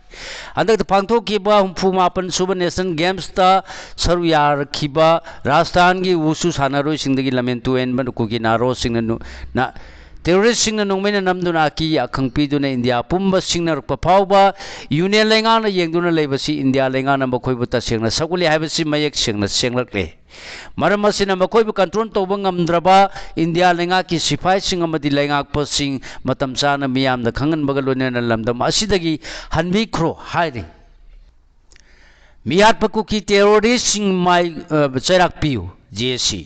ꯍꯟꯗꯛꯇ ꯄꯥꯡꯊꯣꯛꯈꯤꯕ ꯍꯨꯝꯐꯨ ꯃꯥꯄꯟ ꯁꯨꯕ ꯅꯦꯁꯅꯦꯜ ꯒꯦꯝꯁꯇ ꯁꯔꯨꯛ ꯌꯥꯔꯛꯈꯤꯕ ꯔꯥꯖꯁꯊꯥꯟꯒꯤ ꯋꯨꯁꯨ ꯁꯥꯟꯅꯔꯣꯏꯁꯤꯡꯗꯒꯤ ꯂꯝꯍꯦꯟ ꯇꯨꯍꯦꯟꯕ ꯀꯨꯀꯤ ꯅꯥꯔꯣꯁꯤꯡꯅ ꯅꯨ-, ꯅ-, ꯇꯦꯔꯣꯔꯤꯁꯁꯤꯡꯅ ꯅꯣꯡꯃꯩꯅ ꯅꯝꯗꯨꯅ ꯑꯀꯤ ꯑꯈꯪ ꯄꯤꯗꯨꯅ ꯏꯟꯗꯤꯌꯥ ꯄꯨꯝꯕ ꯁꯤꯡꯅꯔꯛꯄ ꯐꯥꯎꯕ ꯌꯨꯅꯤꯌꯟ ꯂꯩꯉꯥꯛꯅ ꯌꯦꯡꯗꯨꯅ ꯂꯩꯕꯁꯤ ꯏꯟꯗꯤꯌꯥ ꯂꯩꯉꯥꯛꯅ ꯃꯈꯣꯏꯕꯨ ꯇꯁꯦꯡꯅ ꯁꯛꯎꯠꯂꯤ ꯍꯥꯏꯕꯁꯤ ꯃꯌꯦꯛ ꯁꯦꯡꯅ ꯁꯦꯡꯂꯛꯂꯦ꯫ ꯃꯔꯝ ꯑꯁꯤꯅ ꯃꯈꯣꯏꯕꯨ ꯀꯟꯇ꯭ꯔꯣꯜ ꯇꯧꯕ ꯉꯝꯗ꯭ꯔꯕ ꯏꯟꯗꯤꯌꯥ ꯂꯩꯉꯥꯛꯀꯤ ꯁꯤꯐꯥꯏꯁꯤꯡ ꯑꯃꯗꯤ ꯂꯩꯉꯥꯛꯄꯁꯤꯡ ꯃꯇꯝ ꯆꯥꯅ ꯃꯤꯌꯥꯝꯗ ꯈꯪꯍꯟꯕꯒ ꯂꯣꯏꯅꯅ ꯂꯝꯗꯝ ꯑꯁꯤꯗꯒꯤ ꯍꯟꯕꯤꯈ꯭ꯔꯣ ꯍꯥꯏꯔꯤ꯫ ꯃꯤꯍꯥꯠꯄ ꯀꯨꯀꯤ ꯇꯦꯔꯣꯔꯤꯁꯁꯤꯡ ꯃꯥꯏ, ꯑ, ꯆꯩꯔꯥꯛ ꯄꯤꯌꯨ, ꯖꯦ ꯑꯦꯁ ꯁꯤ꯫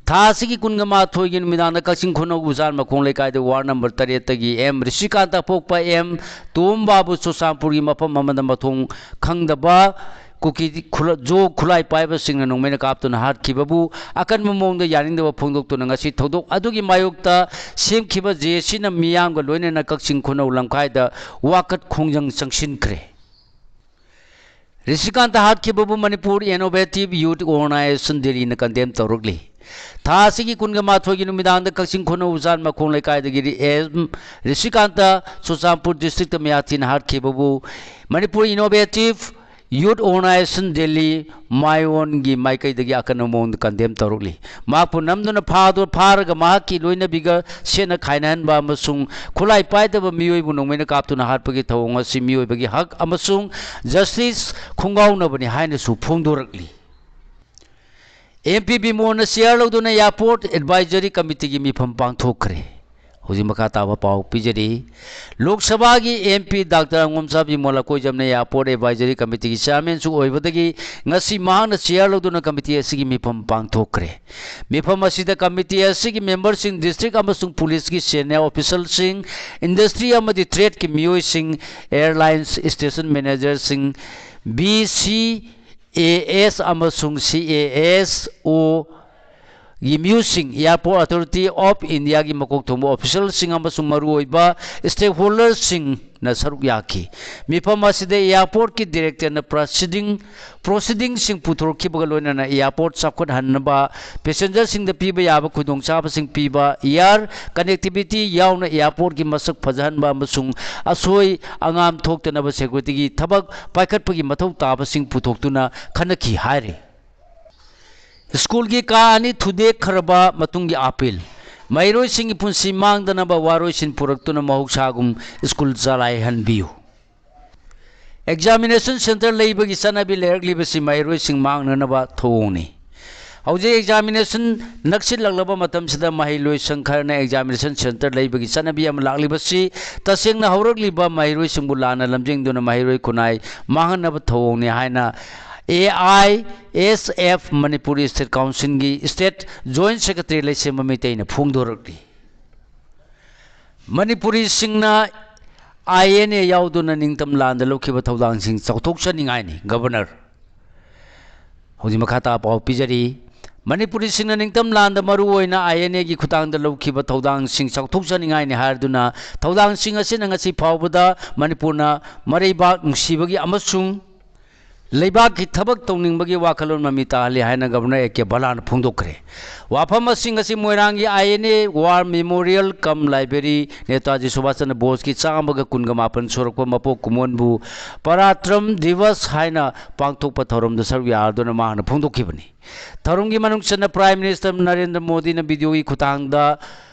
ꯊꯥ ꯑꯁꯤꯒꯤ ꯀꯨꯟꯒ ꯃꯥꯊꯣꯏꯒꯤ ꯅꯨꯃꯤꯗꯥꯡꯗ ꯀꯛꯆꯤꯡ ꯈꯨꯅꯧ ꯎꯖꯥꯟ ꯃꯈꯣꯡ ꯂꯩꯀꯥꯏꯗ ꯋꯥꯔꯗ ꯅꯝꯕꯔ ꯇꯔꯦꯠꯇꯒꯤ ꯑꯦꯝ ꯔꯤꯁꯤꯀꯥꯟꯇ ꯄꯣꯛꯄ ꯑꯦꯝ ꯇꯣꯝꯕꯥꯕꯨ ꯆꯨꯔꯆꯥꯟꯄꯨꯔꯒꯤ ꯃꯐꯝ ꯑꯃꯗ ꯃꯊꯣꯡ ꯈꯪꯗꯕ ꯀꯨꯀꯤ ꯈꯨꯂ-, ꯖꯣ ꯈꯨꯠꯂꯥꯏ ꯄꯥꯏꯕꯁꯤꯡꯅ ꯅꯣꯡꯃꯩꯅ ꯀꯥꯞꯇꯨꯅ ꯍꯥꯠꯈꯤꯕꯕꯨ ꯑꯀꯟꯕ ꯃꯑꯣꯡꯗ ꯌꯥꯅꯤꯡꯗꯕ ꯐꯣꯡꯗꯣꯛꯇꯨꯅ ꯉꯁꯤ ꯊꯧꯗꯣꯛ ꯑꯗꯨꯒꯤ ꯃꯥꯌꯣꯛꯇ ꯁꯦꯝꯈꯤꯕ ꯖꯦ ꯑꯦꯁ ꯁꯤꯅ ꯃꯤꯌꯥꯝꯒ ꯂꯣꯏꯅꯅ ꯀꯛꯆꯤꯡ ꯈꯨꯅꯧ ꯂꯝꯈꯥꯏꯗ ꯋꯥꯀꯠ ꯈꯣꯡꯖꯪ ꯆꯪꯁꯤꯟꯈ꯭ꯔꯦ꯫ ꯔꯤꯁꯤꯀꯥꯟꯇ ꯍꯥꯠꯈꯤꯕꯕꯨ ꯃꯅꯤꯄꯨꯔ ꯏꯅꯣꯚꯦꯇꯤꯚ ꯌꯨꯠ ꯑꯣꯔꯒꯅꯥꯏꯖꯦꯁꯟ ꯗꯦꯜꯂꯤꯅ ꯀꯟꯗꯦꯝ ꯇꯧꯔꯛꯂꯤ꯫ ꯊꯥ ꯑꯁꯤꯒꯤ ꯀꯨꯟꯒ ꯃꯥꯊꯣꯏꯒꯤ ꯅꯨꯃꯤꯗꯥꯡꯗ ꯀꯛꯆꯤꯡ ꯈꯨꯅꯧ ꯎꯖꯥꯟ ꯃꯈꯣꯡ ꯂꯩꯀꯥꯏꯗꯒꯤ ꯔꯤ-, ꯑꯦꯝ ꯔꯤꯁꯤꯀꯥꯟꯇ ꯆꯨꯔꯆꯥꯟꯄꯨꯔ ꯗꯤꯁꯇ꯭ꯔꯤꯛꯇ ꯃꯌꯥꯊꯤꯅ ꯍꯥꯠꯈꯤꯕꯕꯨ ꯃꯅꯤꯄꯨꯔ ꯏꯅꯣꯚꯦꯇꯤꯚ ꯌꯨꯠ ꯑꯣꯔꯒꯅꯥꯏꯖꯦꯁꯟ ꯗꯦꯜꯂꯤ ꯃꯥꯏꯑꯣꯟꯒꯤ ꯃꯥꯏꯀꯩꯗꯒꯤ ꯑꯀꯟꯕ ꯃꯑꯣꯡꯗ ꯀꯟꯗꯦꯝ ꯇꯧꯔꯛꯂꯤ꯫ ꯃꯍꯥꯛꯄꯨ ꯅꯝꯗꯨꯅ ꯐꯥꯗꯨ-, ꯐꯥꯔꯒ ꯃꯍꯥꯛꯀꯤ ꯂꯣꯏꯅꯕꯤꯒ ꯁꯦꯠꯅ ꯈꯥꯏꯅꯍꯟꯕ ꯑꯃꯁꯨꯡ ꯈꯨꯠꯂꯥꯏ ꯄꯥꯏꯗꯕ ꯃꯤꯑꯣꯏꯕꯨ ꯅꯣꯡꯃꯩꯅ ꯀꯥꯞꯇꯨꯅ ꯍꯥꯠꯄꯒꯤ ꯊꯧꯑꯣꯡ ꯑꯁꯤ ꯃꯤꯑꯣꯏꯕꯒꯤ ꯍꯛ ꯑꯃꯁꯨꯡ ꯖꯁꯇꯤꯁ ꯈꯣꯡꯒꯥꯎꯅꯕꯅꯤ ꯍꯥꯏꯅꯁꯨ ꯐꯣꯡꯗꯣꯔꯛꯂꯤ꯫ ꯑꯦꯝ ꯄꯤ ꯕꯤꯃꯣꯜꯅ ꯆꯤꯌꯥꯔ ꯂꯧꯗꯨꯅ ꯑꯦꯌꯥꯔꯄꯣꯔꯠ ꯑꯦꯗꯚꯥꯏꯖꯔꯤ ꯀꯃꯤꯇꯤꯒꯤ ꯃꯤꯐꯝ ꯄꯥꯡꯊꯣꯛꯈ꯭ꯔꯦ꯫ ꯍꯧꯖꯤꯛ ꯃꯈꯥ ꯇꯥꯕ ꯄꯥꯎ ꯄꯤꯖꯔꯤ꯫ ꯂꯣꯛ ꯁꯚꯥꯒꯤ ꯑꯦꯝ ꯄꯤ ꯗꯥꯛꯇꯔ ꯑꯉꯣꯝꯆꯥ ꯕꯤꯃꯣꯜ ꯑꯀꯣꯏꯖꯝꯅ ꯑꯦꯌꯥꯔꯄꯣꯔꯠ ꯑꯦꯗꯚꯥꯏꯖꯔꯤ ꯀꯃꯤꯇꯤꯒꯤ ꯆꯤꯌꯥꯔꯃꯦꯟꯁꯨ ꯑꯣꯏꯕꯗꯒꯤ ꯉꯁꯤ ꯃꯍꯥꯛꯅ ꯆꯤꯌꯥꯔ ꯂꯧꯗꯨꯅ ꯀꯃꯤꯇꯤ ꯑꯁꯤꯒꯤ ꯃꯤꯐꯝ ꯄꯥꯡꯊꯣꯛꯈ꯭ꯔꯦ꯫ ꯃꯤꯐꯝ ꯑꯁꯤꯗ ꯀꯃꯤꯇꯤ ꯑꯁꯤꯒꯤ ꯃꯦꯝꯕꯔꯁꯤꯡ, ꯗꯤꯁꯇ꯭ꯔꯤꯛ ꯑꯃꯁꯨꯡ ꯄꯨꯂꯤꯁꯀꯤ ꯁꯦꯅꯤꯌꯔ ꯑꯣꯐꯤꯁꯔꯁꯤꯡ, ꯏꯟꯗꯁꯇ꯭ꯔꯤ ꯑꯃꯗꯤ ꯇ꯭ꯔꯦꯗꯀꯤ ꯃꯤꯑꯣꯏꯁꯤꯡ, ꯑꯦꯌꯔꯂꯥꯏꯟꯁ station ꯃꯦꯅꯦꯖꯔꯁꯤꯡ, B C A S ꯑꯃꯁꯨꯡ ꯁꯤ ꯑꯦ ꯑꯦꯁ ꯑꯣ ꯒꯤ ꯃꯤꯑꯣꯏꯁꯤꯡ, ꯑꯦꯌꯥꯔꯄꯣꯔꯠ ꯑꯣꯊꯣꯔꯤꯇꯤ ꯑꯣꯐ ꯏꯟꯗꯤꯌꯥꯒꯤ ꯃꯀꯣꯛ ꯊꯣꯡꯕ ꯑꯣꯐꯤꯁꯤꯌꯦꯜꯁꯤꯡ ꯑꯃꯁꯨꯡ ꯃꯔꯨꯑꯣꯏꯕ ꯁ꯭ꯇꯦꯛꯍꯣꯜꯗꯔꯁꯤꯡꯅ ꯁꯔꯨꯛ ꯌꯥꯈꯤ꯫ ꯃꯤꯐꯝ ꯑꯁꯤꯗ ꯑꯦꯌꯥꯔꯄꯣꯔꯠꯀꯤ ꯗꯤꯔꯦꯛꯇꯔꯅ ꯄ꯭ꯔꯣꯁꯤꯗꯤꯡ, ꯄ꯭ꯔꯣꯁꯤꯗꯤꯡꯁꯤꯡ ꯄꯨꯊꯣꯔꯛꯈꯤꯕꯒ ꯂꯣꯏꯅꯅ ꯑꯦꯌꯥꯔꯄꯣꯔꯠ ꯆꯥꯎꯈꯠꯍꯟꯅꯕ, ꯄꯦꯁꯦꯟꯖꯔꯁꯤꯡꯗ ꯄꯤꯕ ꯌꯥꯕ ꯈꯨꯗꯣꯡꯆꯥꯕꯁꯤꯡ ꯄꯤꯕ, ꯑꯦꯌꯥꯔ ꯀꯅꯦꯛꯇꯤꯚꯤꯇꯤ ꯌꯥꯎꯅ ꯑꯦꯌꯥꯔꯄꯣꯔꯠꯀꯤ ꯃꯁꯛ ꯐꯖꯍꯟꯕ ꯑꯃꯁꯨꯡ ꯑꯁꯣꯏ ꯑꯉꯥꯝ ꯊꯣꯛꯇꯅꯕ ꯁꯦꯀ꯭ꯌꯨꯔꯤꯇꯤꯒꯤ ꯊꯕꯛ ꯄꯥꯏꯈꯠꯄꯒꯤ ꯃꯊꯧ ꯇꯥꯕꯁꯤꯡ ꯄꯨꯊꯣꯛꯇꯨꯅ ꯈꯟꯅꯈꯤ ꯍꯥꯏꯔꯤ꯫ ꯁ꯭ꯀꯨꯜꯒꯤ ꯀꯥ ꯑꯅꯤ ꯊꯨꯗꯦꯛꯈ꯭ꯔꯕ ꯃꯇꯨꯡꯒꯤ ꯑꯥꯄꯤꯜ꯫ ꯃꯍꯩꯔꯣꯏꯁꯤꯡꯒꯤ ꯄꯨꯟꯁꯤ ꯃꯥꯡꯗꯅꯕ ꯋꯥꯔꯣꯏꯁꯤꯟ ꯄꯨꯔꯛꯇꯨꯅ ꯃꯍꯧꯁꯥꯒꯨꯝ ꯁ꯭ꯀꯨꯜ ꯆꯂꯥꯏꯍꯟꯕꯤꯌꯨ꯫ ꯑꯦꯛꯖꯥꯃꯤꯅꯦꯁꯟ ꯁꯦꯟꯇꯔ ꯂꯩꯕꯒꯤ ꯆꯠꯅꯕꯤ ꯂꯩꯔꯛꯂꯤꯕꯁꯤ ꯃꯍꯩꯔꯣꯏꯁꯤꯡ ꯃꯥꯡꯅꯅꯕ ꯊꯧꯑꯣꯡꯅꯤ꯫ ꯍꯧꯖꯤꯛ ꯑꯦꯛꯖꯥꯃꯤꯅꯦꯁꯟ ꯅꯛꯁꯤꯜꯂꯛꯂꯕ ꯃꯇꯝꯁꯤꯗ ꯃꯍꯩꯔꯣꯏ ꯁꯪ ꯈꯔꯅ ꯑꯦꯛꯖꯥꯃꯤꯅꯦꯁꯟ ꯁꯦꯟꯇꯔ ꯂꯩꯕꯒꯤ ꯆꯠꯅꯕꯤ ꯑꯃ ꯂꯥꯛꯂꯤꯕꯁꯤ ꯇꯁꯦꯡꯅ ꯍꯧꯔꯛꯂꯤꯕ ꯃꯍꯩꯔꯣꯏꯁꯤꯡꯕꯨ ꯂꯥꯟꯅ ꯂꯝꯖꯤꯡꯗꯨꯅ ꯃꯍꯩꯔꯣꯏ ꯈꯨꯟꯅꯥꯏ ꯃꯥꯡꯍꯟꯅꯕ ꯊꯧꯑꯣꯡꯅꯤ ꯍꯥꯏꯅ A I S F Manipur state ꯀꯥꯎꯟꯁꯤꯜꯒꯤ ꯁ꯭ꯇꯦꯠ ꯖꯣꯏꯟꯠ ꯁꯦꯀ꯭ꯔꯦꯇꯔꯤ ꯂꯩꯁꯦꯝꯕ ꯃꯩꯇꯩꯅ ꯐꯣꯡꯗꯣꯔꯛꯂꯤ꯫ ꯃꯅꯤꯄꯨꯔꯤꯁꯤꯡꯅ ꯑꯥꯏ ꯑꯦꯟ ꯑꯦ ꯌꯥꯎꯗꯨꯅ ꯅꯤꯡꯇꯝ ꯂꯥꯟꯗ ꯂꯧꯈꯤꯕ ꯊꯧꯗꯥꯡꯁꯤꯡ ꯆꯥꯎꯊꯣꯛꯆꯅꯤꯡꯉꯥꯏꯅꯤ꯫ ꯒꯕꯔꯅꯔ ꯍꯧꯖꯤꯛ ꯃꯈꯥ ꯇꯥꯕ ꯄꯥꯎ ꯄꯤꯖꯔꯤ꯫ ꯃꯅꯤꯄꯨꯔꯤꯁꯤꯡꯅ ꯅꯤꯡꯇꯝ ꯂꯥꯟꯗ ꯃꯔꯨ ꯑꯣꯏꯅ ꯑꯥꯏ ꯑꯦꯟ ꯑꯦꯒꯤ ꯈꯨꯠꯊꯥꯡꯗ ꯂꯧꯈꯤꯕ ꯊꯧꯗꯥꯡꯁꯤꯡ ꯆꯥꯎꯊꯣꯛꯆꯅꯤꯡꯉꯥꯏꯅꯤ ꯍꯥꯏꯗꯨꯅ ꯊꯧꯗꯥꯡꯁꯤꯡ ꯑꯁꯤꯅ ꯉꯁꯤ ꯐꯥꯎꯕꯗ ꯃꯅꯤꯄꯨꯔꯅ ꯃꯔꯩꯕꯥꯛ ꯅꯨꯡꯁꯤꯕꯒꯤ ꯑꯃꯁꯨꯡ ꯂꯩꯕꯥꯛꯀꯤ ꯊꯕꯛ ꯇꯧꯅꯤꯡꯕꯒꯤ ꯋꯥꯈꯜꯂꯣꯟ ꯃꯃꯤ ꯇꯥꯍꯜꯂꯤ ꯍꯥꯏꯅ ꯒꯕꯔꯅꯔ ꯑꯦ ꯀꯦ ꯕꯂꯥꯅ ꯐꯣꯡꯗꯣꯛꯈ꯭ꯔꯦ꯫ ꯋꯥꯐꯝ ꯑꯁꯤꯡ ꯑꯁꯤ ꯃꯣꯏꯔꯥꯡꯒꯤ I N A war memorial cum library Netaji Subhas Chandra ꯕꯣꯁꯀꯤ ꯆꯥꯝꯃꯒ ꯀꯨꯟꯒ ꯃꯥꯄꯟ ꯁꯨꯔꯛꯄ ꯃꯄꯣꯛ ꯀꯨꯝꯑꯣꯟꯕꯨ ꯄꯔꯥꯇ꯭ꯔꯝ ꯗꯤꯕꯁ ꯍꯥꯏꯅ ꯄꯥꯡꯊꯣꯛꯄ ꯊꯧꯔꯝꯗ ꯁꯔꯨꯛ ꯌꯥꯗꯨꯅ ꯃꯍꯥꯛꯅ ꯐꯣꯡꯗꯣꯛꯈꯤꯕꯅꯤ꯫ ꯊꯧꯔꯝꯒꯤ ꯃꯅꯨꯡ ꯆꯟꯅ ꯄ꯭ꯔꯥꯏꯝ ꯃꯤꯅꯤꯁꯇꯔ ꯅꯔꯦꯟꯗ꯭ꯔ ꯃꯣꯗꯤꯅ ꯚꯤꯗꯤꯑꯣꯒꯤ ꯈꯨꯠꯊꯥꯡꯗ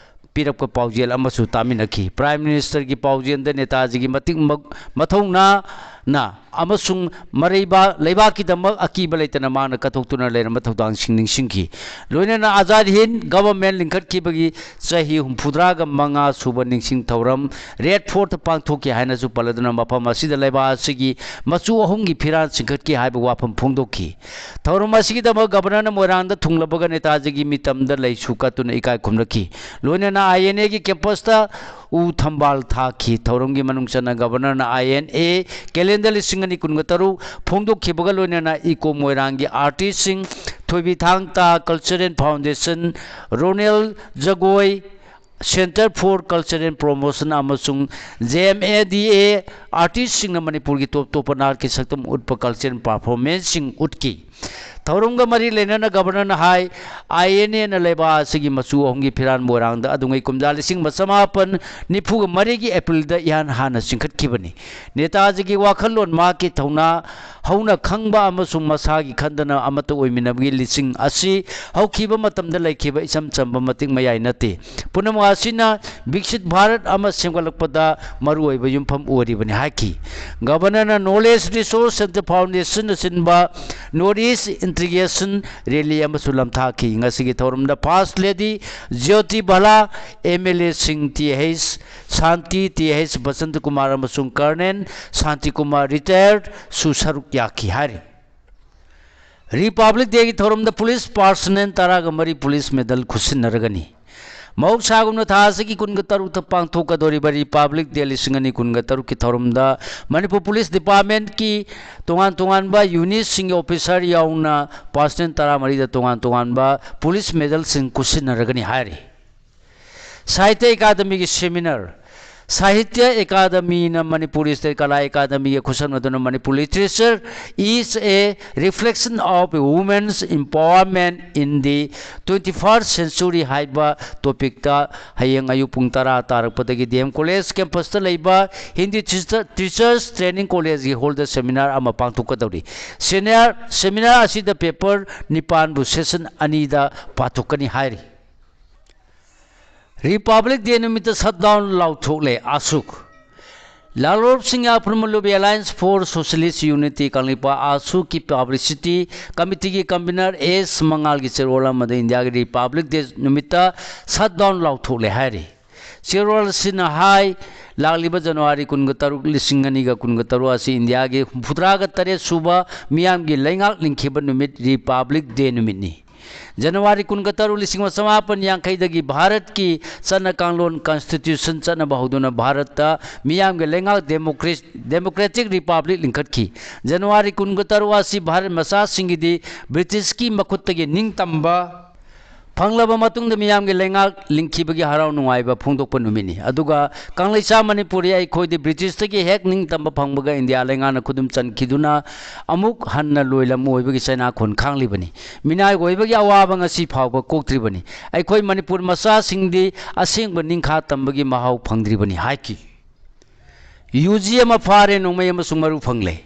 ꯄꯤꯔꯛꯄ ꯄꯥꯎꯖꯦꯜ ꯑꯃꯁꯨ ꯇꯥꯃꯤꯟꯅꯈꯤ꯫ ꯄ꯭ꯔꯥꯏꯝ ꯃꯤꯅꯤꯁꯇꯔꯒꯤ ꯄꯥꯎꯖꯦꯜꯗ ꯅꯦꯇꯥꯖꯤꯒꯤ ꯃꯇꯤꯛ ꯃ-, ꯃꯊꯧꯅꯥꯅ ꯑꯃꯁꯨꯡ ꯃꯔꯩꯕꯥꯛ, ꯂꯩꯕꯥꯛꯀꯤꯗꯃꯛ ꯑꯀꯤꯕ ꯂꯩꯇꯅ ꯃꯍꯥꯛꯅ ꯀꯠꯊꯣꯛꯇꯨꯅ ꯂꯩꯔꯝꯕ ꯊꯧꯗꯥꯡꯁꯤꯡ ꯅꯤꯡꯁꯤꯡꯈꯤ꯫ ꯂꯣꯏꯅꯅ ꯑꯖꯥꯗ ꯍꯤꯟꯗ ꯒꯚꯔꯟꯃꯦꯟꯠ ꯂꯤꯡꯈꯠꯈꯤꯕꯒꯤ ꯆꯍꯤ ꯍꯨꯝꯐꯨꯇꯔꯥꯒ ꯃꯉꯥ ꯁꯨꯕ ꯅꯤꯡꯁꯤꯡ ꯊꯧꯔꯝ ꯔꯦꯗ ꯐꯣꯔꯠꯇ ꯄꯥꯡꯊꯣꯛꯈꯤ ꯍꯥꯏꯅꯁꯨ ꯄꯜꯂꯗꯨꯅ ꯃꯐꯝ ꯑꯁꯤꯗ ꯂꯩꯕꯥꯛ ꯑꯁꯤꯒꯤ ꯃꯆꯨ ꯑꯍꯨꯝꯒꯤ ꯐꯤꯔꯥꯜ ꯆꯤꯡꯈꯠꯈꯤ ꯍꯥꯏꯕ ꯋꯥꯐꯝ ꯐꯣꯡꯗꯣꯛꯈꯤ꯫ ꯊꯧꯔꯝ ꯑꯁꯤꯒꯤꯗꯃꯛ ꯒꯕꯔꯅꯔꯅ ꯃꯣꯏꯔꯥꯡꯗ ꯊꯨꯡꯂꯕꯒ ꯅꯦꯇꯥꯖꯤꯒꯤ ꯃꯤꯇꯝꯗ ꯂꯩꯁꯨ ꯀꯠꯇꯨꯅ ꯏꯀꯥꯏ ꯈꯨꯝꯅꯈꯤ꯫ ꯂꯣꯏꯅꯅ ꯑꯥꯏ ꯑꯦꯟ ꯑꯦꯒꯤ ꯀꯦꯝꯄꯁꯇ ꯎ ꯊꯝꯕꯥꯜ ꯊꯥꯈꯤ꯫ ꯊꯧꯔꯝꯒꯤ ꯃꯅꯨꯡ ꯆꯟꯅ ꯒꯕꯔꯅꯔꯅ ꯑꯥꯏ ꯑꯦꯟ ꯑꯦ ꯀꯦꯂꯦꯟꯗꯔ ꯂꯤꯁꯤꯡ ꯑꯅꯤ ꯀꯨꯟꯒ ꯇꯔꯨꯛ ꯐꯣꯡꯗꯣꯛꯈꯤꯕꯒ ꯂꯣꯏꯅꯅ ꯏꯀꯣ ꯃꯣꯏꯔꯥꯡꯒꯤ ꯑꯥꯔꯇꯤꯁꯁꯤꯡ, ꯊꯣꯏꯕꯤ ꯊꯥꯡ ꯇꯥ ꯀꯜꯆꯔꯦꯜ ꯐꯥꯎꯟꯗꯦꯁꯟ, ꯔꯣꯅꯦꯜ ꯖꯒꯣꯏ, ꯁꯦꯟꯇꯔ ꯐꯣꯔ ꯀꯜꯆꯔꯦꯜ ꯄ꯭ꯔꯣꯃꯣꯁꯟ ꯑꯃꯁꯨꯡ ꯖꯦ ꯑꯦꯝ ꯑꯦ ꯗꯤ ꯑꯦ ꯑꯥꯔꯇꯤꯁꯁꯤꯡꯅ ꯃꯅꯤꯄꯨꯔꯒꯤ ꯇꯣꯞ ꯇꯣꯞꯄ ꯅꯥꯠꯀꯤ ꯁꯛꯇꯝ ꯎꯠꯄ ꯀꯜꯆꯔꯦꯜ ꯄꯔꯐꯣꯔꯃꯦꯟꯁꯁꯤꯡ ꯎꯠꯈꯤ꯫ ꯊꯧꯔꯝꯒ ꯃꯔꯤ ꯂꯩꯅꯅ ꯒꯕꯔꯅꯔꯅ ꯍꯥꯏ, ꯑꯥꯏ ꯑꯦꯟ ꯑꯦꯅ ꯂꯩꯕꯥꯛ ꯑꯁꯤꯒꯤ ꯃꯆꯨ ꯑꯍꯨꯝꯒꯤ ꯐꯤꯔꯥꯟ ꯃꯣꯏꯔꯥꯡꯗ ꯑꯗꯨꯉꯩ ꯀꯨꯝꯖꯥ ꯂꯤꯁꯤꯡ ꯑꯃ ꯆꯃꯥꯄꯟ ꯅꯤꯐꯨꯒ ꯃꯔꯤꯒꯤ ꯑꯦꯄ꯭ꯔꯤꯜꯗ ꯏꯍꯥꯟ ꯍꯥꯟꯅ ꯆꯤꯡꯈꯠꯈꯤꯕꯅꯤ꯫ ꯅꯦꯇꯥꯖꯤꯒꯤ ꯋꯥꯈꯜꯂꯣꯟ, ꯃꯍꯥꯛꯀꯤ ꯊꯧꯅꯥ, ꯍꯧꯅ ꯈꯪꯕ ꯑꯃꯁꯨꯡ ꯃꯁꯥꯒꯤ ꯈꯟꯗꯅ ꯑꯃꯠꯇ ꯑꯣꯏꯃꯤꯟꯅꯕꯒꯤ ꯂꯤꯁꯤꯡ ꯑꯁꯤ ꯍꯧꯈꯤꯕ ꯃꯇꯝꯗ ꯂꯩꯈꯤꯕ ꯏꯆꯝ ꯆꯝꯕ ꯃꯇꯤꯛ ꯃꯌꯥꯏ ꯅꯠꯇꯦ꯫ ꯄꯨꯝꯅꯃꯛ ꯑꯁꯤꯅ ꯕꯤꯛꯁꯤꯠ ꯚꯥꯔꯠ ꯑꯃ ꯁꯦꯝꯒꯠꯂꯛꯄꯗ ꯃꯔꯨꯑꯣꯏꯕ ꯌꯨꯝꯐꯝ ꯑꯣꯏꯔꯤꯕꯅꯤ ꯍꯥꯏꯈꯤ꯫ ꯒꯕꯔꯅꯔꯅ Knowledge Resource Center Foundation ꯑꯁꯤꯟꯕ North East Integration Rally ꯑꯃꯁꯨ ꯂꯝꯊꯥꯈꯤ꯫ ꯉꯁꯤꯒꯤ ꯊꯧꯔꯝꯗ First Lady Jyoti Bhalla, M L ꯑꯦꯁꯤꯡ T H Shanti, T H Basanta Kumar ꯑꯃꯁꯨꯡ ꯀꯔꯅꯦꯜ ꯁꯥꯟꯇꯤ ꯀꯨꯃꯥꯔ, retired, ꯁꯨ ꯁꯔꯨꯛ ꯌꯥꯈꯤ ꯍꯥꯏꯔꯤ꯫ ꯔꯤꯄꯕ꯭ꯂꯤꯛ ꯗꯦꯒꯤ ꯊꯧꯔꯝꯗ ꯄꯨꯂꯤꯁ ꯄꯥꯔꯁꯅꯦꯜ ꯇꯔꯥꯒ ꯃꯔꯤ ꯄꯨꯂꯤꯁ ꯃꯦꯗꯜ ꯈꯨꯠꯁꯤꯟꯅꯔꯒꯅꯤ꯫ ꯃꯍꯧꯁꯥꯒꯨꯝꯅ ꯊꯥ ꯑꯁꯤꯒꯤ ꯀꯨꯟꯒ ꯇꯔꯨꯛꯇ ꯄꯥꯡꯊꯣꯛꯀꯗꯧꯔꯤꯕ ꯔꯤꯄꯕ꯭ꯂꯤꯛ ꯗꯦ ꯂꯤꯁꯤꯡ ꯑꯅꯤ ꯀꯨꯟꯒ ꯇꯔꯨꯛꯀꯤ ꯊꯧꯔꯝꯗ ꯃꯅꯤꯄꯨꯔ ꯄꯨꯂꯤꯁ ꯗꯤꯄꯥꯔꯠꯃꯦꯟꯠꯀꯤ ꯇꯣꯉꯥꯟ ꯇꯣꯉꯥꯟꯕ ꯌꯨꯅꯤꯠꯁꯤꯡꯒꯤ ꯑꯣꯐꯤꯁꯥꯔ ꯌꯥꯎꯅ ꯄꯥꯔꯁꯅꯦꯜ ꯇꯔꯥꯃꯔꯤꯗ ꯇꯣꯉꯥꯟ ꯇꯣꯉꯥꯟꯕ ꯄꯨꯂꯤꯁ ꯃꯦꯗꯜꯁꯤꯡ ꯈꯨꯠꯁꯤꯟꯅꯔꯒꯅꯤ ꯍꯥꯏꯔꯤ꯫ ꯁꯥꯍꯤꯇ꯭ꯌ ꯑꯦꯀꯥꯗꯃꯤꯒꯤ ꯁꯦꯃꯤꯅꯥꯔ꯫ ꯁꯥꯍꯤꯇ꯭ꯌ ꯑꯦꯀꯥꯗꯃꯤꯅ ꯃꯅꯤꯄꯨꯔ ꯁ꯭ꯇꯦꯠ ꯀꯂꯥ ꯑꯦꯀꯥꯗꯃꯤꯒ ꯈꯨꯠꯁꯝꯅꯗꯨꯅ Manipur literature is a reflection of women's empowerment in the twenty-first century ꯍꯥꯏꯕ ꯇꯣꯄꯤꯛꯇ ꯍꯌꯦꯡ ꯑꯌꯨꯛ ꯄꯨꯡ ꯇꯔꯥ ꯇꯥꯔꯛꯄꯗꯒꯤ ꯗꯤ ꯑꯦꯝ ꯀꯣꯂꯦꯖ ꯀꯦꯝꯄꯁꯇ ꯂꯩꯕ ꯍꯤꯟꯗꯤ ꯇꯤꯆꯔ-, ꯇꯤꯆꯔꯁ ꯇ꯭ꯔꯦꯅꯤꯡ ꯀꯣꯂꯦꯖꯀꯤ ꯍꯣꯜꯗ ꯁꯦꯃꯤꯅꯥꯔ ꯑꯃ ꯄꯥꯡꯊꯣꯛꯀꯗꯧꯔꯤ꯫ ꯁꯦꯅꯤꯌꯥꯔ-, ꯁꯦꯃꯤꯅꯥꯔ ꯑꯁꯤꯗ ꯄꯦꯄꯔ ꯅꯤꯄꯥꯟꯕꯨ ꯁꯦꯁꯟ ꯑꯅꯤꯗ ꯄꯥꯊꯣꯛꯀꯅꯤ ꯍꯥꯏꯔꯤ꯫ ꯔꯤꯄꯕ꯭ꯂꯤꯛ ꯗꯦ ꯅꯨꯃꯤꯠꯇ ꯁꯠ ꯗꯥꯎꯟ ꯂꯥꯎꯊꯣꯛꯂꯦ ꯑꯥꯁꯨ꯫ ꯂꯥꯜꯍꯧꯂꯨꯞꯁꯤꯡꯒꯤ ꯑꯄꯨꯟꯕ ꯂꯨꯞ Alliance for Socialist Unity Kangleipak ꯑꯥꯁꯨꯒꯤ ꯄꯕ꯭ꯂꯤꯁꯤꯇꯤ ꯀꯃꯤꯇꯤꯒꯤ ꯀꯟꯚꯤꯅꯔ ꯑꯦꯁ ꯃꯉꯥꯜꯒꯤ ꯆꯦꯔꯣꯜ ꯑꯃꯗ ꯏꯟꯗꯤꯌꯥꯒꯤ ꯔꯤꯄꯕ꯭ꯂꯤꯛ ꯗꯦ ꯅꯨꯃꯤꯠꯇ ꯁꯠ ꯗꯥꯎꯟ ꯂꯥꯎꯊꯣꯛꯂꯦ ꯍꯥꯏꯔꯤ꯫ ꯆꯦꯔꯣꯜ ꯑꯁꯤꯅ ꯍꯥꯏ, ꯂꯥꯛꯂꯤꯕ ꯖꯅꯋꯥꯔꯤ ꯀꯨꯟꯒ ꯇꯔꯨꯛ, ꯂꯤꯁꯤꯡ ꯑꯅꯤꯒ ꯀꯨꯟꯒ ꯇꯔꯨꯛ ꯑꯁꯤ ꯏꯟꯗꯤꯌꯥꯒꯤ ꯍꯨꯝꯐꯨꯇꯔꯥꯒ ꯇꯔꯦꯠ ꯁꯨꯕ ꯃꯤꯌꯥꯝꯒꯤ ꯂꯩꯉꯥꯛ ꯂꯤꯡꯈꯤꯕ ꯅꯨꯃꯤꯠ, ꯔꯤꯄꯕ꯭ꯂꯤꯛ ꯗꯦ ꯅꯨꯃꯤꯠꯅꯤ꯫ ꯖꯅꯋꯥꯔꯤ ꯀꯨꯟꯒ ꯇꯔꯨꯛ, ꯂꯤꯁꯤꯡ ꯑꯃ ꯆꯃꯥꯄꯟ ꯌꯥꯡꯈꯩꯗꯒꯤ ꯚꯥꯔꯠꯀꯤ ꯆꯠꯅ ꯀꯥꯡꯂꯣꯟ, ꯀꯟꯁꯇꯤꯇ꯭ꯌꯨꯁꯟ, ꯆꯠꯅꯕ ꯍꯧꯗꯨꯅ ꯚꯥꯔꯠꯇ ꯃꯤꯌꯥꯝꯒꯤ ꯂꯩꯉꯥꯛ ꯗꯦꯃꯣꯀ꯭ꯔꯦ-, ꯗꯦꯃꯣꯀ꯭ꯔꯦꯇꯤꯛ ꯔꯤꯄꯕ꯭ꯂꯤꯛ ꯂꯤꯡꯈꯠꯈꯤ꯫ ꯖꯅꯋꯥꯔꯤ ꯀꯨꯟꯒ ꯇꯔꯨꯛ ꯑꯁꯤ ꯚꯥꯔꯠ ꯃꯆꯥꯁꯤꯡꯒꯤꯗꯤ ꯕ꯭ꯔꯤꯇꯤꯁꯀꯤ ꯃꯈꯨꯠꯇꯒꯤ ꯅꯤꯡꯇꯝꯕ ꯐꯪꯂꯕ ꯃꯇꯨꯡꯗ ꯃꯤꯌꯥꯝꯒꯤ ꯂꯩꯉꯥꯛ ꯂꯤꯡꯈꯤꯕꯒꯤ ꯍꯔꯥꯎ ꯅꯨꯡꯉꯥꯏꯕ ꯐꯣꯡꯗꯣꯛꯄ ꯅꯨꯃꯤꯠꯅꯤ꯫ ꯑꯗꯨꯒ ꯀꯪꯂꯩꯆꯥ ꯃꯅꯤꯄꯨꯔꯤ ꯑꯩꯈꯣꯏꯗꯤ ꯕ꯭ꯔꯤꯇꯤꯁꯇꯒꯤ ꯍꯦꯛ ꯅꯤꯡꯇꯝꯕ ꯐꯪꯕꯒ ꯏꯟꯗꯤꯌꯥ ꯂꯩꯉꯥꯛꯅ ꯈꯨꯗꯨꯝ ꯆꯟꯈꯤꯗꯨꯅ ꯑꯃꯨꯛ ꯍꯟꯅ ꯂꯣꯏꯂꯝ ꯑꯣꯏꯕꯒꯤ ꯆꯩꯅꯥ ꯈꯣꯟ ꯈꯥꯡꯂꯤꯕꯅꯤ꯫ ꯃꯤꯅꯥꯏ ꯑꯣꯏꯕꯒꯤ ꯑꯋꯥꯕ ꯉꯁꯤ ꯐꯥꯎꯕ ꯀꯣꯛꯇ꯭ꯔꯤꯕꯅꯤ꯫ ꯑꯩꯈꯣꯏ ꯃꯅꯤꯄꯨꯔ ꯃꯆꯥꯁꯤꯡꯗꯤ ꯑꯁꯦꯡꯕ ꯅꯤꯡꯈꯥ ꯇꯝꯕꯒꯤ ꯃꯍꯥꯎ ꯐꯪꯗ꯭ꯔꯤꯕꯅꯤ ꯍꯥꯏꯈꯤ꯫ ꯌꯨ ꯖꯤ ꯑꯃ ꯐꯥꯔꯦ, ꯅꯣꯡꯃꯩ ꯑꯃꯁꯨꯡ ꯃꯔꯨ ꯐꯪꯂꯦ꯫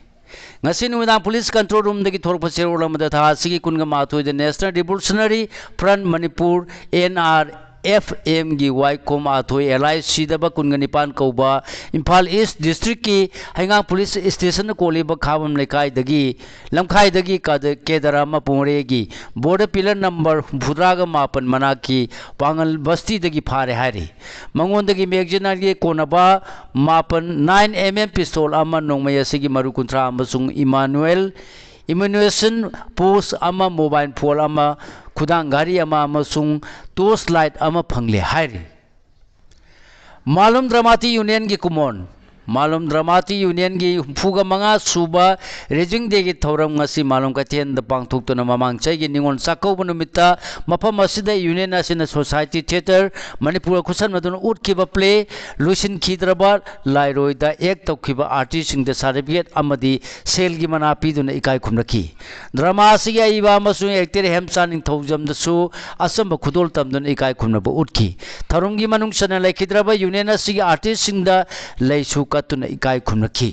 ꯉꯁꯤ ꯅꯨꯃꯤꯗꯥꯡ ꯄꯨꯂꯤꯁ ꯀꯟꯇ꯭ꯔꯣꯜ ꯔꯨꯝꯗꯒꯤ ꯊꯣꯔꯛꯄ ꯆꯦꯔꯣꯜ ꯑꯃꯗ ꯊꯥ ꯑꯁꯤꯒꯤ ꯀꯨꯟꯒ ꯃꯥꯊꯣꯏꯗ National Revolutionary Front Manipur, N R F M ꯒꯤ ꯋꯥꯏꯈꯣꯝ ꯑꯥꯊꯣꯏ alias ꯁꯤꯗꯕ ꯀꯨꯟꯒ ꯅꯤꯄꯥꯟ ꯀꯧꯕ ꯏꯝꯐꯥꯜ ꯏꯁ ꯗꯤꯁꯇ꯭ꯔꯤꯛꯀꯤ ꯍꯩꯉꯥꯡ ꯄꯨꯂꯤꯁ ꯁ꯭ꯇꯦꯁꯟꯅ ꯀꯣꯜꯂꯤꯕ ꯈꯥꯕꯝ ꯂꯩꯀꯥꯏꯗꯒꯤ, ꯂꯝꯈꯥꯏꯗꯒꯤ ꯀꯥꯗ-, ꯀꯦꯗꯔ ꯑꯃ ꯃꯣꯔꯦꯒꯤ ꯕꯣꯔꯗꯔ ꯄꯤꯂꯔ ꯅꯝꯕꯔ ꯍꯨꯝꯐꯨꯇꯔꯥꯒ ꯃꯥꯄꯟ ꯃꯅꯥꯛꯀꯤ ꯄꯥꯡꯒꯜ ꯕꯁꯇꯤꯗꯒꯤ ꯐꯥꯔꯦ ꯍꯥꯏꯔꯤ꯫ ꯃꯉꯣꯟꯗꯒꯤ magazine ꯑꯅꯤꯒꯤ ꯀꯣꯟꯅꯕ ꯃꯥꯄꯟ nine M M pistol ꯑꯃ, ꯅꯣꯡꯃꯩ ꯑꯁꯤꯒꯤ ꯃꯔꯨ ꯀꯨꯟꯊ꯭ꯔꯥ ꯑꯃꯁꯨꯡ Emmanuel, ammunition pouch ꯑꯃ, mobile phone ꯑꯃ, ꯈꯨꯗꯥꯡ ꯘꯔꯤ ꯑꯃ ꯑꯃꯁꯨꯡ torch light ꯑꯃ ꯐꯪꯂꯦ ꯍꯥꯏꯔꯤ꯫ ꯃꯥꯂꯨꯝ ꯗ꯭ꯔꯃꯥꯇꯤ ꯌꯨꯅꯤꯌꯟꯒꯤ ꯀꯨꯃꯣꯟ꯫ ꯃꯥꯂꯨꯝ ꯗ꯭ꯔꯃꯥꯇꯤ ꯌꯨꯅꯤꯌꯟꯒꯤ ꯍꯨꯝꯐꯨꯒ ꯃꯉꯥ ꯁꯨꯕ Raising Dayꯒꯤ ꯊꯧꯔꯝ ꯉꯁꯤ ꯃꯥꯂꯨꯝ ꯀꯩꯊꯦꯜꯗ ꯄꯥꯡꯊꯣꯛꯇꯨꯅ ꯃꯃꯥꯡ ꯆꯍꯤꯒꯤ ꯅꯤꯉꯣꯜ ꯆꯥꯛꯀꯧꯕ ꯅꯨꯃꯤꯠꯇ ꯃꯐꯝ ꯑꯁꯤꯗ ꯌꯨꯅꯤꯌꯟ ꯑꯁꯤꯅ Society Theatre ꯃꯅꯤꯄꯨꯔꯒ ꯈꯨꯠꯁꯝꯅꯗꯨꯅ ꯎꯠꯈꯤꯕ play ꯂꯣꯏꯁꯤꯟꯈꯤꯗ꯭ꯔꯕ ꯂꯥꯏꯔꯣꯏꯗ act ꯇꯧꯈꯤꯕ artistꯁꯤꯡꯗ certificate ꯑꯃꯗꯤ ꯁꯦꯜꯒꯤ ꯃꯅꯥ ꯄꯤꯗꯨꯅ ꯏꯀꯥꯏ ꯈꯨꯝꯅꯈꯤ꯫ ꯗ꯭ꯔꯃꯥ ꯑꯁꯤꯒꯤ ꯑꯏꯕ ꯑꯃꯁꯨꯡ actor ꯍꯦꯝꯆꯥꯟ ꯅꯤꯡꯊꯧꯖꯝꯗꯁꯨ ꯑꯆꯝꯕ ꯈꯨꯗꯣꯜ ꯇꯝꯗꯨꯅ ꯏꯀꯥꯏ ꯈꯨꯝꯅꯕ ꯎꯠꯈꯤ꯫ ꯊꯧꯔꯝꯒꯤ ꯃꯅꯨꯡ ꯆꯟꯅ ꯂꯩꯈꯤꯗ꯭ꯔꯕ ꯌꯨꯅꯤꯌꯟ ꯑꯁꯤꯒꯤ artistꯁꯤꯡꯗ ꯂꯩꯁꯨ ꯀꯠꯇꯨꯅ ꯏꯀꯥꯏ ꯈꯨꯝꯅꯈꯤ꯫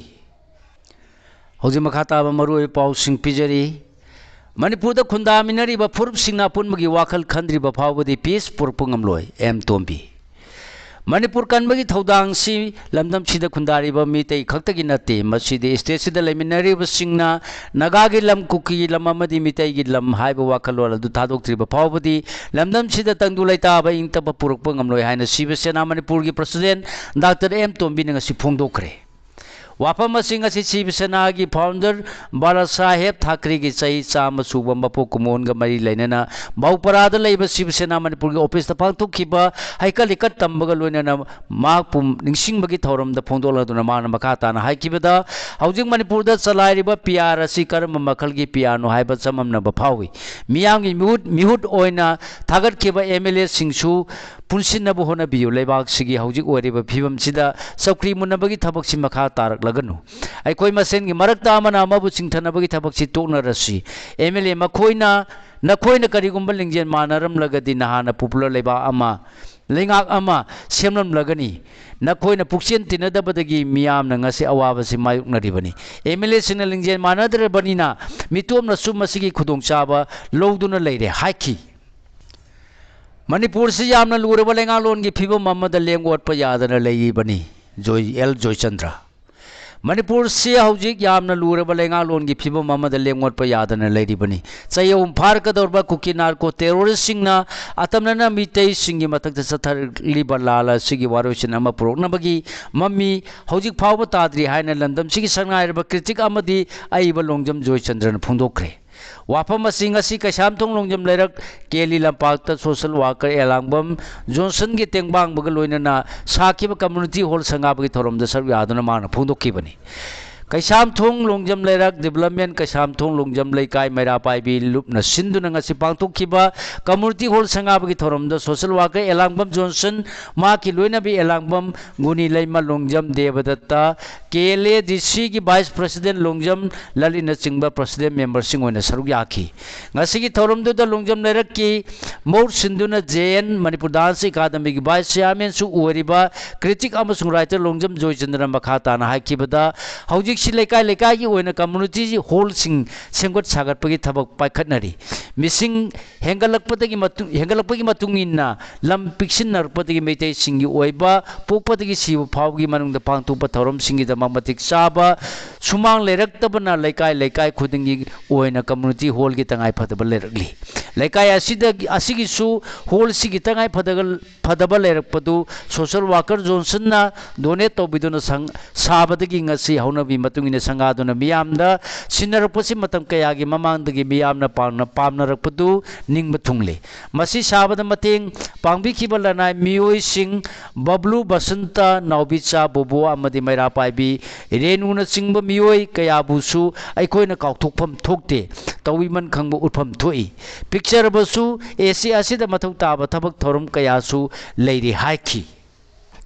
ꯍꯧꯖꯤꯛ ꯃꯈꯥ ꯇꯥꯕ ꯃꯔꯨꯑꯣꯏꯕ ꯄꯥꯎꯁꯤꯡ ꯄꯤꯖꯔꯤ꯫ ꯃꯅꯤꯄꯨꯔꯗ ꯈꯨꯟꯗꯥꯃꯤꯟꯅꯔꯤꯕ ꯐꯨꯔꯨꯞꯁꯤꯡꯅ ꯑꯄꯨꯟꯕꯒꯤ ꯋꯥꯈꯜ ꯈꯟꯗ꯭ꯔꯤꯕ ꯐꯥꯎꯕꯗꯤ peace ꯄꯨꯔꯛꯄ ꯉꯝꯂꯣꯏ, ꯑꯦꯝ ꯇꯣꯝꯕꯤ꯫ ꯃꯅꯤꯄꯨꯔ ꯀꯟꯕꯒꯤ ꯊꯧꯗꯥꯡꯁꯤ ꯂꯝꯗꯝꯁꯤꯗ ꯈꯨꯟꯗꯥꯔꯤꯕ ꯃꯤꯇꯩ ꯈꯛꯇꯒꯤ ꯅꯠꯇꯦ, ꯃꯁꯤꯗꯤ stateꯁꯤꯗ ꯂꯩꯃꯤꯟꯅꯔꯤꯕꯁꯤꯡꯅ ꯅꯥꯒꯥꯒꯤ ꯂꯝ, ꯀꯨꯀꯤꯒꯤ ꯂꯝ ꯑꯃꯗꯤ ꯃꯤꯇꯩꯒꯤ ꯂꯝ ꯍꯥꯏꯕ ꯋꯥꯈꯜꯂꯣꯟ ꯑꯗꯨ ꯊꯥꯗꯣꯛꯇ꯭ꯔꯤꯕ ꯐꯥꯎꯕꯗꯤ ꯂꯝꯗꯝꯁꯤꯗ ꯇꯪꯗꯨ ꯂꯩꯇꯥꯕ ꯏꯪ ꯇꯞꯄ ꯄꯨꯔꯛꯄ ꯉꯝꯂꯣꯏ ꯍꯥꯏꯅ ꯁꯤꯕ ꯁꯦꯅꯥ ꯃꯅꯤꯄꯨꯔꯒꯤ president ꯗꯥꯛꯇꯔ ꯑꯦꯝ ꯇꯣꯝꯕꯤꯅ ꯉꯁꯤ ꯐꯣꯡꯗꯣꯛꯈ꯭ꯔꯦ꯫ ꯋꯥꯐꯝ ꯑꯁꯤ ꯉꯁꯤ ꯁꯤꯕ ꯁꯦꯅꯥꯒꯤ founder ꯕꯥꯂꯥ ꯁꯥꯍꯦꯕ ꯊꯥꯀ꯭ꯔꯦꯒꯤ ꯆꯍꯤ ꯆꯥꯝꯃ ꯁꯨꯕ ꯃꯄꯣꯛ ꯀꯨꯝꯑꯣꯟꯒ ꯃꯔꯤ ꯂꯩꯅꯅ ꯃꯧꯄꯔꯥꯗ ꯂꯩꯕ ꯁꯤꯕ ꯁꯦꯅꯥ ꯃꯅꯤꯄꯨꯔꯒꯤ officeꯇ ꯄꯥꯡꯊꯣꯛꯈꯤꯕ ꯍꯩꯀꯠ ꯂꯩꯀꯠ ꯇꯝꯕꯒ ꯂꯣꯏꯅꯅ ꯃꯍꯥꯛꯄꯨ ꯅꯤꯡꯁꯤꯡꯕꯒꯤ ꯊꯧꯔꯝꯗ ꯐꯣꯡꯗꯣꯛꯂꯗꯨꯅ ꯃꯥꯅ ꯃꯈꯥ ꯇꯥꯅ ꯍꯥꯏꯈꯤꯕꯗ, ꯍꯧꯖꯤꯛ ꯃꯅꯤꯄꯨꯔꯗ ꯆꯂꯥꯏꯔꯤꯕ P R ꯑꯁꯤ ꯀꯔꯝꯕ ꯃꯈꯜꯒꯤ P Rꯅꯣ ꯍꯥꯏꯕ ꯆꯃꯝꯅꯕ ꯐꯥꯎꯏ꯫ ꯃꯤꯌꯥꯝꯒꯤ ꯃꯤꯍꯨꯠ ꯃꯤꯍꯨꯠ ꯑꯣꯏꯅ ꯊꯥꯒꯠꯈꯤꯕ MLAꯁꯤꯡꯁꯨ ꯄꯨꯟꯁꯤꯟꯅꯕ ꯍꯣꯠꯅꯕꯤꯌꯨ꯫ ꯂꯩꯕꯥꯛꯁꯤꯒꯤ ꯍꯧꯖꯤꯛ ꯑꯣꯏꯔꯤꯕ ꯐꯤꯕꯝꯁꯤꯗ ꯆꯧꯀ꯭ꯔꯤ ꯃꯨꯟꯅꯕꯒꯤ ꯊꯕꯛꯁꯤ ꯃꯈꯥ ꯇꯥꯔꯛꯂꯒꯅꯨ꯫ ꯑꯩꯈꯣꯏ ꯃꯁꯦꯟꯒꯤ ꯃꯔꯛꯇ ꯑꯃꯅ ꯑꯃꯕꯨ ꯆꯤꯡꯊꯅꯕꯒꯤ ꯊꯕꯛꯁꯤ ꯇꯣꯛꯅꯔꯁꯤ꯫ MLA ꯃꯈꯣꯏꯅ, ꯅꯈꯣꯏꯅ ꯀꯔꯤꯒꯨꯝꯕ ꯂꯤꯡꯖꯦꯜ ꯃꯥꯟꯅꯔꯝꯂꯒꯗꯤ ꯅꯍꯥꯟꯅ popular ꯂꯩꯕꯥꯛ ꯑꯃ, ꯂꯩꯉꯥꯛ ꯑꯃ ꯁꯦꯝꯂꯝꯂꯒꯅꯤ꯫ ꯅꯈꯣꯏꯅ ꯄꯨꯛꯆꯦꯟ ꯇꯤꯟꯅꯗꯕꯗꯒꯤ ꯃꯤꯌꯥꯝꯅ ꯉꯁꯤ ꯑꯋꯥꯕꯁꯤ ꯃꯥꯌꯣꯛꯅꯔꯤꯕꯅꯤ꯫ MLAꯁꯤꯡꯅ ꯂꯤꯡꯖꯦꯜ ꯃꯥꯟꯅꯗ꯭ꯔꯕꯅꯤꯅ ꯃꯤꯇꯣꯞꯅꯁꯨ ꯃꯁꯤꯒꯤ ꯈꯨꯗꯣꯡꯆꯥꯕ ꯂꯧꯗꯨꯅ ꯂꯩꯔꯦ ꯍꯥꯏꯈꯤ꯫ ꯃꯅꯤꯄꯨꯔꯁꯤ ꯌꯥꯝꯅ ꯂꯨꯔꯕ ꯂꯩꯉꯥꯛꯂꯣꯟꯒꯤ ꯐꯤꯕꯝ ꯑꯃꯗ ꯂꯦꯡ ꯑꯣꯠꯄ ꯌꯥꯗꯅ ꯂꯩꯔꯤꯕꯅꯤ꯫ ꯖꯣꯏ-, ꯑꯦꯜ ꯖꯣꯏꯆꯟꯗ꯭ꯔ꯫ ꯃꯅꯤꯄꯨꯔꯁꯤ ꯍꯧꯖꯤꯛ ꯌꯥꯝꯅ ꯂꯨꯔꯕ ꯂꯩꯉꯥꯛꯂꯣꯟꯒꯤ ꯐꯤꯕꯝ ꯑꯃꯗ ꯂꯦꯡ ꯑꯣꯠꯄ ꯌꯥꯗꯅ ꯂꯩꯔꯤꯕꯅꯤ꯫ ꯆꯍꯤ ꯑꯍꯨꯝ ꯐꯥꯔꯛꯀꯗꯧꯔꯕ ꯀꯨꯀꯤ narco terroristꯁꯤꯡꯅ ꯑꯇꯝꯅꯅ ꯃꯤꯇꯩꯁꯤꯡꯒꯤ ꯃꯊꯛꯇ ꯆꯠꯊꯔꯛꯂꯤꯕ ꯂꯥꯜ ꯑꯁꯤꯒꯤ ꯋꯥꯔꯣꯏꯁꯤꯟ ꯑꯃ ꯄꯨꯔꯛꯅꯕꯒꯤ ꯃꯃꯤ ꯍꯧꯖꯤꯛ ꯐꯥꯎꯕ ꯇꯥꯗ꯭ꯔꯤ ꯍꯥꯏꯅ ꯂꯝꯗꯝꯁꯤꯒꯤ ꯁꯛꯅꯥꯏꯔꯕ critic ꯑꯃꯗꯤ ꯑꯏꯕ ꯂꯣꯡꯖꯝ ꯖꯣꯏꯆꯟꯗ꯭ꯔꯅ ꯐꯣꯡꯗꯣꯛꯈ꯭ꯔꯦ꯫ ꯋꯥꯐꯝ ꯑꯁꯤ ꯉꯁꯤ ꯀꯩꯁꯥꯝꯊꯣꯡ ꯂꯣꯡꯖꯝ ꯂꯩꯔꯛ ꯀꯦꯂꯤ ꯂꯝꯄꯥꯛꯇ social worker ꯑꯦꯂꯥꯡꯕꯝ ꯖꯣꯟꯁꯟꯒꯤ ꯇꯦꯡꯕꯥꯡꯕꯒ ꯂꯣꯏꯅꯅ ꯁꯥꯈꯤꯕ community hall ꯁꯪꯒꯥꯕꯒꯤ ꯊꯧꯔꯝꯗ ꯁꯔꯨꯛ ꯌꯥꯗꯨꯅ ꯃꯥꯅ ꯐꯣꯡꯗꯣꯛꯈꯤꯕꯅꯤ꯫ ꯀꯩꯁꯥꯝꯊꯣꯡ ꯂꯣꯡꯖꯝ ꯂꯩꯔꯛ development ꯀꯩꯁꯥꯝꯊꯣꯡ ꯂꯣꯡꯖꯝ ꯂꯩꯀꯥꯏ ꯃꯩꯔꯥ ꯄꯥꯏꯕꯤ ꯂꯨꯞꯅ ꯁꯤꯟꯗꯨꯅ ꯉꯁꯤ ꯄꯥꯡꯊꯣꯛꯈꯤꯕ community hall ꯁꯪꯒꯥꯕꯒꯤ ꯊꯧꯔꯝꯗ social worker ꯑꯦꯂꯥꯡꯕꯝ ꯖꯣꯟꯁꯟ, ꯃꯍꯥꯛꯀꯤ ꯂꯣꯏꯅꯕꯤ ꯑꯦꯂꯥꯡꯕꯝ ꯒꯨꯅꯤ ꯂꯩꯃ, Longjam ꯗꯦꯕꯗꯠꯇ, KLADCꯒꯤ vice president Longjam ꯂꯂꯤꯠꯅꯆꯤꯡꯕ president memberꯁꯤꯡ ꯑꯣꯏꯅ ꯁꯔꯨꯛ ꯌꯥꯈꯤ꯫ ꯉꯁꯤꯒꯤ ꯊꯧꯔꯝꯗꯨꯗ ꯂꯣꯡꯖꯝ ꯂꯩꯔꯛꯀꯤ ꯃꯍꯨꯠ ꯁꯤꯟꯗꯨꯅ JN Manipur Dance Academyꯒꯤ vice chairmanꯁꯨ ꯑꯣꯏꯔꯤꯕ critic ꯑꯃꯁꯨꯡ writer ꯂꯣꯡꯖꯝ ꯖꯣꯏꯆꯟꯗ꯭ꯔꯅ ꯃꯈꯥ ꯇꯥꯅ ꯍꯥꯏꯈꯤꯕꯗ, ꯍꯧꯖꯤꯛ ꯁꯤ ꯂꯩꯀꯥꯏ ꯂꯩꯀꯥꯏꯒꯤ ꯑꯣꯏꯅ community hallꯁꯤꯡ ꯁꯦꯝꯒꯠ ꯁꯥꯒꯠꯄꯒꯤ ꯊꯕꯛ ꯄꯥꯏꯈꯠꯅꯔꯤ꯫ ꯃꯤꯁꯤꯡ ꯍꯦꯟꯒꯠꯂꯛꯄꯗꯒꯤ ꯃꯇꯨꯡ, ꯍꯦꯟꯒꯠꯂꯛꯄꯒꯤ ꯃꯇꯨꯡ ꯏꯟꯅ ꯂꯝ ꯄꯤꯛꯁꯤꯟꯅꯔꯛꯄꯗꯒꯤ ꯃꯩꯇꯩꯁꯤꯡꯒꯤ ꯑꯣꯏꯕ ꯄꯣꯛꯄꯗꯒꯤ ꯁꯤꯕ ꯐꯥꯎꯕꯒꯤ ꯃꯅꯨꯡꯗ ꯄꯥꯡꯊꯣꯛꯄ ꯊꯧꯔꯝꯁꯤꯡꯒꯤꯗꯃꯛ ꯃꯇꯤꯛ ꯆꯥꯕ ꯁꯨꯃꯥꯡ ꯂꯩꯔꯛꯇꯕꯅ ꯂꯩꯀꯥꯏ ꯂꯩꯀꯥꯏ ꯈꯨꯗꯤꯡꯒꯤ ꯑꯣꯏꯅ community hallꯒꯤ ꯇꯉꯥꯏ ꯐꯗꯕ ꯂꯩꯔꯛꯂꯤ꯫ ꯂꯩꯀꯥꯏ ꯑꯁꯤꯗ, ꯑꯁꯤꯒꯤꯁꯨ hallꯁꯤꯒꯤ ꯇꯉꯥꯏ ꯐꯗꯒ-, ꯐꯗꯕ ꯂꯩꯔꯛꯄꯗꯨ social worker ꯖꯣꯟꯁꯟꯅ donate ꯇꯧꯕꯤꯗꯨꯅ ꯁꯪ-, ꯁꯥꯕꯗꯒꯤ ꯉꯁꯤ ꯍꯧꯅꯕꯤ ꯃꯇꯨꯡ ꯏꯟꯅ ꯁꯪꯒꯥꯗꯨꯅ ꯃꯤꯌꯥꯝꯗ ꯁꯤꯟꯅꯔꯛꯄꯁꯤ ꯃꯇꯝ ꯀꯌꯥꯒꯤ ꯃꯃꯥꯡꯗꯒꯤ ꯃꯤꯌꯥꯝꯅ ꯄꯥꯝꯅ-, ꯄꯥꯝꯅꯔꯛꯄꯗꯨ ꯅꯤꯡꯕ ꯊꯨꯡꯂꯦ꯫ ꯃꯁꯤ ꯁꯥꯕꯗ ꯃꯇꯦꯡ ꯄꯥꯡꯕꯤꯈꯤꯕ ꯂꯅꯥꯏ ꯃꯤꯑꯣꯏꯁꯤꯡ ꯕꯕ꯭ꯂꯨ, ꯕꯁꯟꯇ, ꯅꯥꯎꯕꯤꯆꯥ, ꯕꯣꯕꯣ ꯑꯃꯗꯤ ꯃꯩꯔꯥ ꯄꯥꯏꯕꯤ ꯔꯦꯅꯨꯅꯆꯤꯡꯕ ꯃꯤꯑꯣꯏ ꯀꯌꯥꯕꯨꯁꯨ ꯑꯩꯈꯣꯏꯅ ꯀꯥꯎꯊꯣꯛꯐꯝ ꯊꯣꯛꯇꯦ, ꯇꯧꯕꯤꯃꯟ ꯈꯪꯕ ꯎꯠꯐꯝ ꯊꯣꯛꯏ꯫ ꯄꯤꯛꯆꯔꯕꯁꯨ ꯑꯦ ꯁꯤ ꯑꯁꯤꯗ ꯃꯊꯧ ꯇꯥꯕ ꯊꯕꯛ ꯊꯧꯔꯝ ꯀꯌꯥꯁꯨ ꯂꯩꯔꯤ ꯍꯥꯏꯈꯤ꯫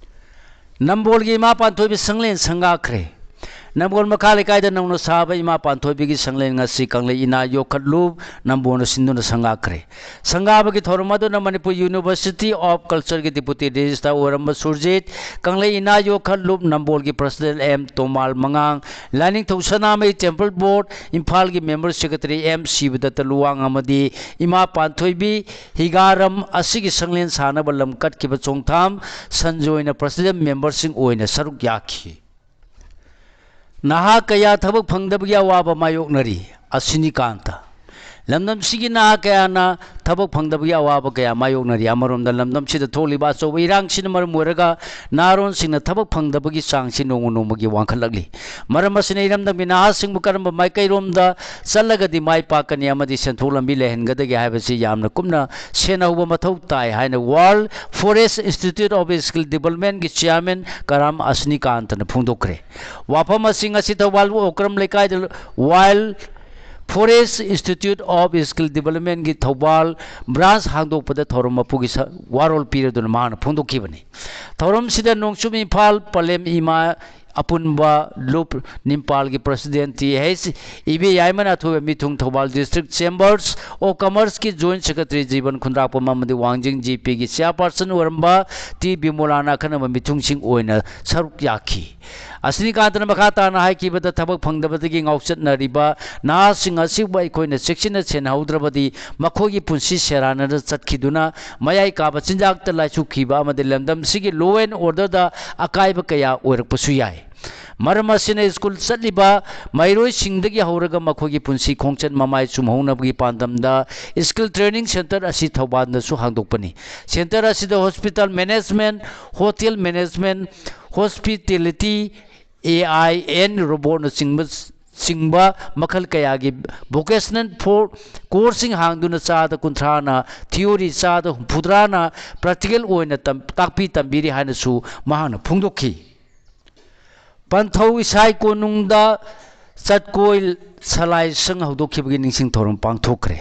ꯅꯝꯕꯣꯜꯒꯤ ꯏꯃꯥ ꯄꯥꯟꯊꯣꯏꯕꯤ ꯁꯪꯂꯦꯟ ꯁꯪꯒꯥꯈ꯭ꯔꯦ꯫ ꯅꯝꯕꯣꯜ ꯃꯈꯥ ꯂꯩꯀꯥꯏꯗ ꯅꯧꯅ ꯁꯥꯕ ꯏꯃꯥ ꯄꯥꯟꯊꯣꯏꯕꯤꯒꯤ ꯁꯪꯂꯦꯟ ꯉꯁꯤ ꯀꯪꯂꯩ ꯏꯅꯥ ꯌꯣꯛꯈꯠꯂꯨꯞ ꯅꯝꯕꯣꯜꯅ ꯁꯤꯟꯗꯨꯅ ꯁꯪꯒꯥꯈ꯭ꯔꯦ꯫ ꯁꯪꯒꯥꯕꯒꯤ ꯊꯧꯔꯝ ꯑꯗꯨꯅ Manipur University of Cultureꯒꯤ deputy registrar ꯑꯣꯏꯔꯝꯕ ꯁꯨꯔꯖꯤꯠ, ꯀꯪꯂꯩ ꯏꯅꯥ ꯌꯣꯛꯈꯠꯂꯨꯞ ꯅꯝꯕꯣꯜꯒꯤ president ꯑꯦꯝ ꯇꯣꯃꯥꯜ ꯃꯉꯥꯡ, ꯂꯥꯏꯅꯤꯡꯊꯧ ꯁꯅꯥꯃꯍꯤ temple board ꯏꯝꯐꯥꯜꯒꯤ member secretary ꯑꯦꯝ ꯁꯤꯕꯗꯠꯇ ꯂꯨꯋꯥꯡ ꯑꯃꯗꯤ ꯏꯃꯥ ꯄꯥꯟꯊꯣꯏꯕꯤ ꯍꯤꯒꯥꯔꯝ ꯑꯁꯤꯒꯤ ꯁꯪꯂꯦꯟ ꯁꯥꯅꯕ ꯂꯝ ꯀꯠꯈꯤꯕ ꯆꯣꯡꯊꯥꯝ ꯁꯟꯖꯣꯏꯅ president memberꯁꯤꯡ ꯑꯣꯏꯅ ꯁꯔꯨꯛ ꯌꯥꯈꯤ꯫ ꯅꯍꯥ ꯀꯌꯥ ꯊꯕꯛ ꯐꯪꯗꯕꯒꯤ ꯑꯋꯥꯕ ꯃꯥꯌꯣꯛꯅꯔꯤ꯫ ꯑꯁꯤꯅꯤꯀꯥꯟꯇ꯫ ꯂꯝꯗꯝꯁꯤꯒꯤ ꯅꯍꯥ ꯀꯌꯥꯅ ꯊꯕꯛ ꯐꯪꯗꯕꯒꯤ ꯑꯋꯥꯕ ꯀꯌꯥ ꯃꯥꯌꯣꯛꯅꯔꯤ꯫ ꯑꯃꯔꯣꯝꯗ ꯂꯝꯗꯝꯁꯤꯗ ꯊꯣꯛꯂꯤꯕ ꯑꯆꯧꯕ ꯏꯔꯥꯡꯁꯤꯅ ꯃꯔꯝ ꯑꯣꯏꯔꯒ ꯅꯍꯥꯔꯣꯟꯁꯤꯡꯅ ꯊꯕꯛ ꯐꯪꯗꯕꯒꯤ ꯆꯥꯡꯁꯤ ꯅꯣꯡꯃ ꯅꯣꯡꯃꯒꯤ ꯋꯥꯡꯈꯠꯂꯛꯂꯤ꯫ ꯃꯔꯝ ꯑꯁꯤꯅ ꯏꯔꯝꯗꯝꯒꯤ ꯅꯍꯥꯁꯤꯡꯕꯨ ꯀꯔꯝꯕ ꯃꯥꯏꯀꯩꯔꯣꯝꯗ ꯆꯠꯂꯒꯗꯤ ꯃꯥꯏ ꯄꯥꯛꯀꯅꯤ ꯑꯃꯗꯤ ꯁꯦꯟꯊꯣꯛ ꯂꯝꯕꯤ ꯂꯩꯍꯟꯒꯗꯒꯦ ꯍꯥꯏꯕꯁꯤ ꯌꯥꯝꯅ ꯀꯨꯞꯅ ꯁꯦꯟꯅꯍꯧꯕ ꯃꯊꯧ ꯇꯥꯏ ꯍꯥꯏꯅ World Forest Institute of Skill Developmentꯀꯤ chairman ꯀꯔꯥꯝ ꯑꯁꯅꯤꯀꯥꯟꯇꯅ ꯐꯣꯡꯗꯣꯛꯈ꯭ꯔꯦ꯫ ꯋꯥꯐꯝ ꯑꯁꯤ ꯉꯁꯤ ꯊꯧꯕꯥꯜ ꯑꯣꯀ꯭ꯔꯝ ꯂꯩꯀꯥꯏꯗ World Forest Institute of Skill Developmentꯀꯤ Thoubal branch ꯍꯥꯡꯗꯣꯛꯄꯗ ꯊꯧꯔꯝ ꯃꯄꯨꯒꯤ ꯁ-, ꯋꯥꯔꯣꯜ ꯄꯤꯔꯗꯨꯅ ꯃꯍꯥꯛꯅ ꯐꯣꯡꯗꯣꯛꯈꯤꯕꯅꯤ꯫ ꯊꯧꯔꯝꯁꯤꯗ ꯅꯣꯡꯆꯨꯞ ꯏꯝꯐꯥꯜ, ꯄꯂꯦꯝ ꯏꯃꯥ ꯑꯄꯨꯟꯕ ꯂꯨꯞ ꯅꯤꯝꯄꯥꯜꯒꯤ president ꯇꯤ ꯑꯩꯆ ꯏꯕꯦꯌꯥꯏꯃꯅ ꯑꯊꯣꯏꯕ ꯃꯤꯊꯨꯡ Thoubal district chambers of commerce ꯀꯤ joint secretary ꯖꯤꯕꯟ ꯈꯨꯟꯗ꯭ꯔꯥꯛꯄꯝ ꯑꯃꯗꯤ ꯋꯥꯡꯖꯤꯡ ꯖꯤ ꯄꯤꯒꯤ chairperson ꯑꯣꯏꯔꯝꯕ ꯇꯤ ꯕꯤꯃꯣꯂꯥꯅ ꯑꯈꯟꯅꯕ ꯃꯤꯊꯨꯡꯁꯤꯡ ꯑꯣꯏꯅ ꯁꯔꯨꯛ ꯌꯥꯈꯤ꯫ ꯑꯁꯅꯤꯀꯥꯟꯇꯅ ꯃꯈꯥ ꯇꯥꯅ ꯍꯥꯏꯈꯤꯕꯗ, ꯊꯕꯛ ꯐꯪꯗꯕꯗꯒꯤ ꯉꯥꯎꯆꯠꯅꯔꯤꯕ ꯅꯍꯥꯁꯤꯡ ꯑꯁꯤꯕꯨ ꯑꯩꯈꯣꯏꯅ ꯆꯦꯛꯁꯤꯟꯅ ꯁꯦꯟꯅꯍꯧꯗ꯭ꯔꯕꯗꯤ ꯃꯈꯣꯏꯒꯤ ꯄꯨꯟꯁꯤ ꯁꯦꯔꯥꯟꯅꯅ ꯆꯠꯈꯤꯗꯨꯅ ꯃꯌꯥꯏ ꯀꯥꯕ ꯆꯤꯟꯖꯥꯛꯇ ꯂꯥꯏꯆꯨꯈꯤꯕ ꯑꯃꯗꯤ ꯂꯝꯗꯝꯁꯤꯒꯤ law and order ꯗ ꯑꯀꯥꯏꯕ ꯀꯌꯥ ꯑꯣꯏꯔꯛꯄꯁꯨ ꯌꯥꯏ꯫ ꯃꯔꯝ ꯑꯁꯤꯅ ꯁ꯭ꯀꯨꯜ ꯆꯠꯂꯤꯕ ꯃꯍꯩꯔꯣꯏꯁꯤꯡꯗꯒꯤ ꯍꯧꯔꯒ ꯃꯈꯣꯏꯒꯤ ꯄꯨꯟꯁꯤ ꯈꯣꯡꯆꯠ ꯃꯃꯥꯏ ꯆꯨꯝꯍꯧꯅꯕꯒꯤ ꯄꯥꯟꯗꯝꯗ skill training centre ꯑꯁꯤ ꯊꯧꯕꯥꯜꯗꯁꯨ ꯍꯥꯡꯗꯣꯛꯄꯅꯤ꯫ Centre ꯑꯁꯤꯗ hospital management, hotel management, hospitality, A I and robot ꯅꯆꯤꯡꯕ, ꯆꯤꯡꯕ ꯃꯈꯜ ꯀꯌꯥꯒꯤ vocational for course ꯁꯤꯡ ꯍꯥꯡꯗꯨꯅ ꯆꯥꯗ ꯀꯨꯟꯊ꯭ꯔꯥꯅ theory, ꯆꯥꯗ ꯍꯨꯝꯐꯨꯇꯔꯥꯅ practical ꯑꯣꯏꯅ ꯇꯝ-, ꯇꯥꯛꯄꯤ ꯇꯝꯕꯤꯔꯤ ꯍꯥꯏꯅꯁꯨ ꯃꯍꯥꯛꯅ ꯐꯣꯡꯗꯣꯛꯈꯤ꯫ ꯄꯟꯊꯧ ꯏꯁꯥꯏ ꯀꯣꯅꯨꯡꯗ ꯆꯠꯀꯣꯏ ꯁꯂꯥꯏ ꯁꯪ ꯍꯧꯗꯣꯛꯈꯤꯕꯒꯤ ꯅꯤꯡꯁꯤꯡ ꯊꯧꯔꯝ ꯄꯥꯡꯊꯣꯛꯈ꯭ꯔꯦ꯫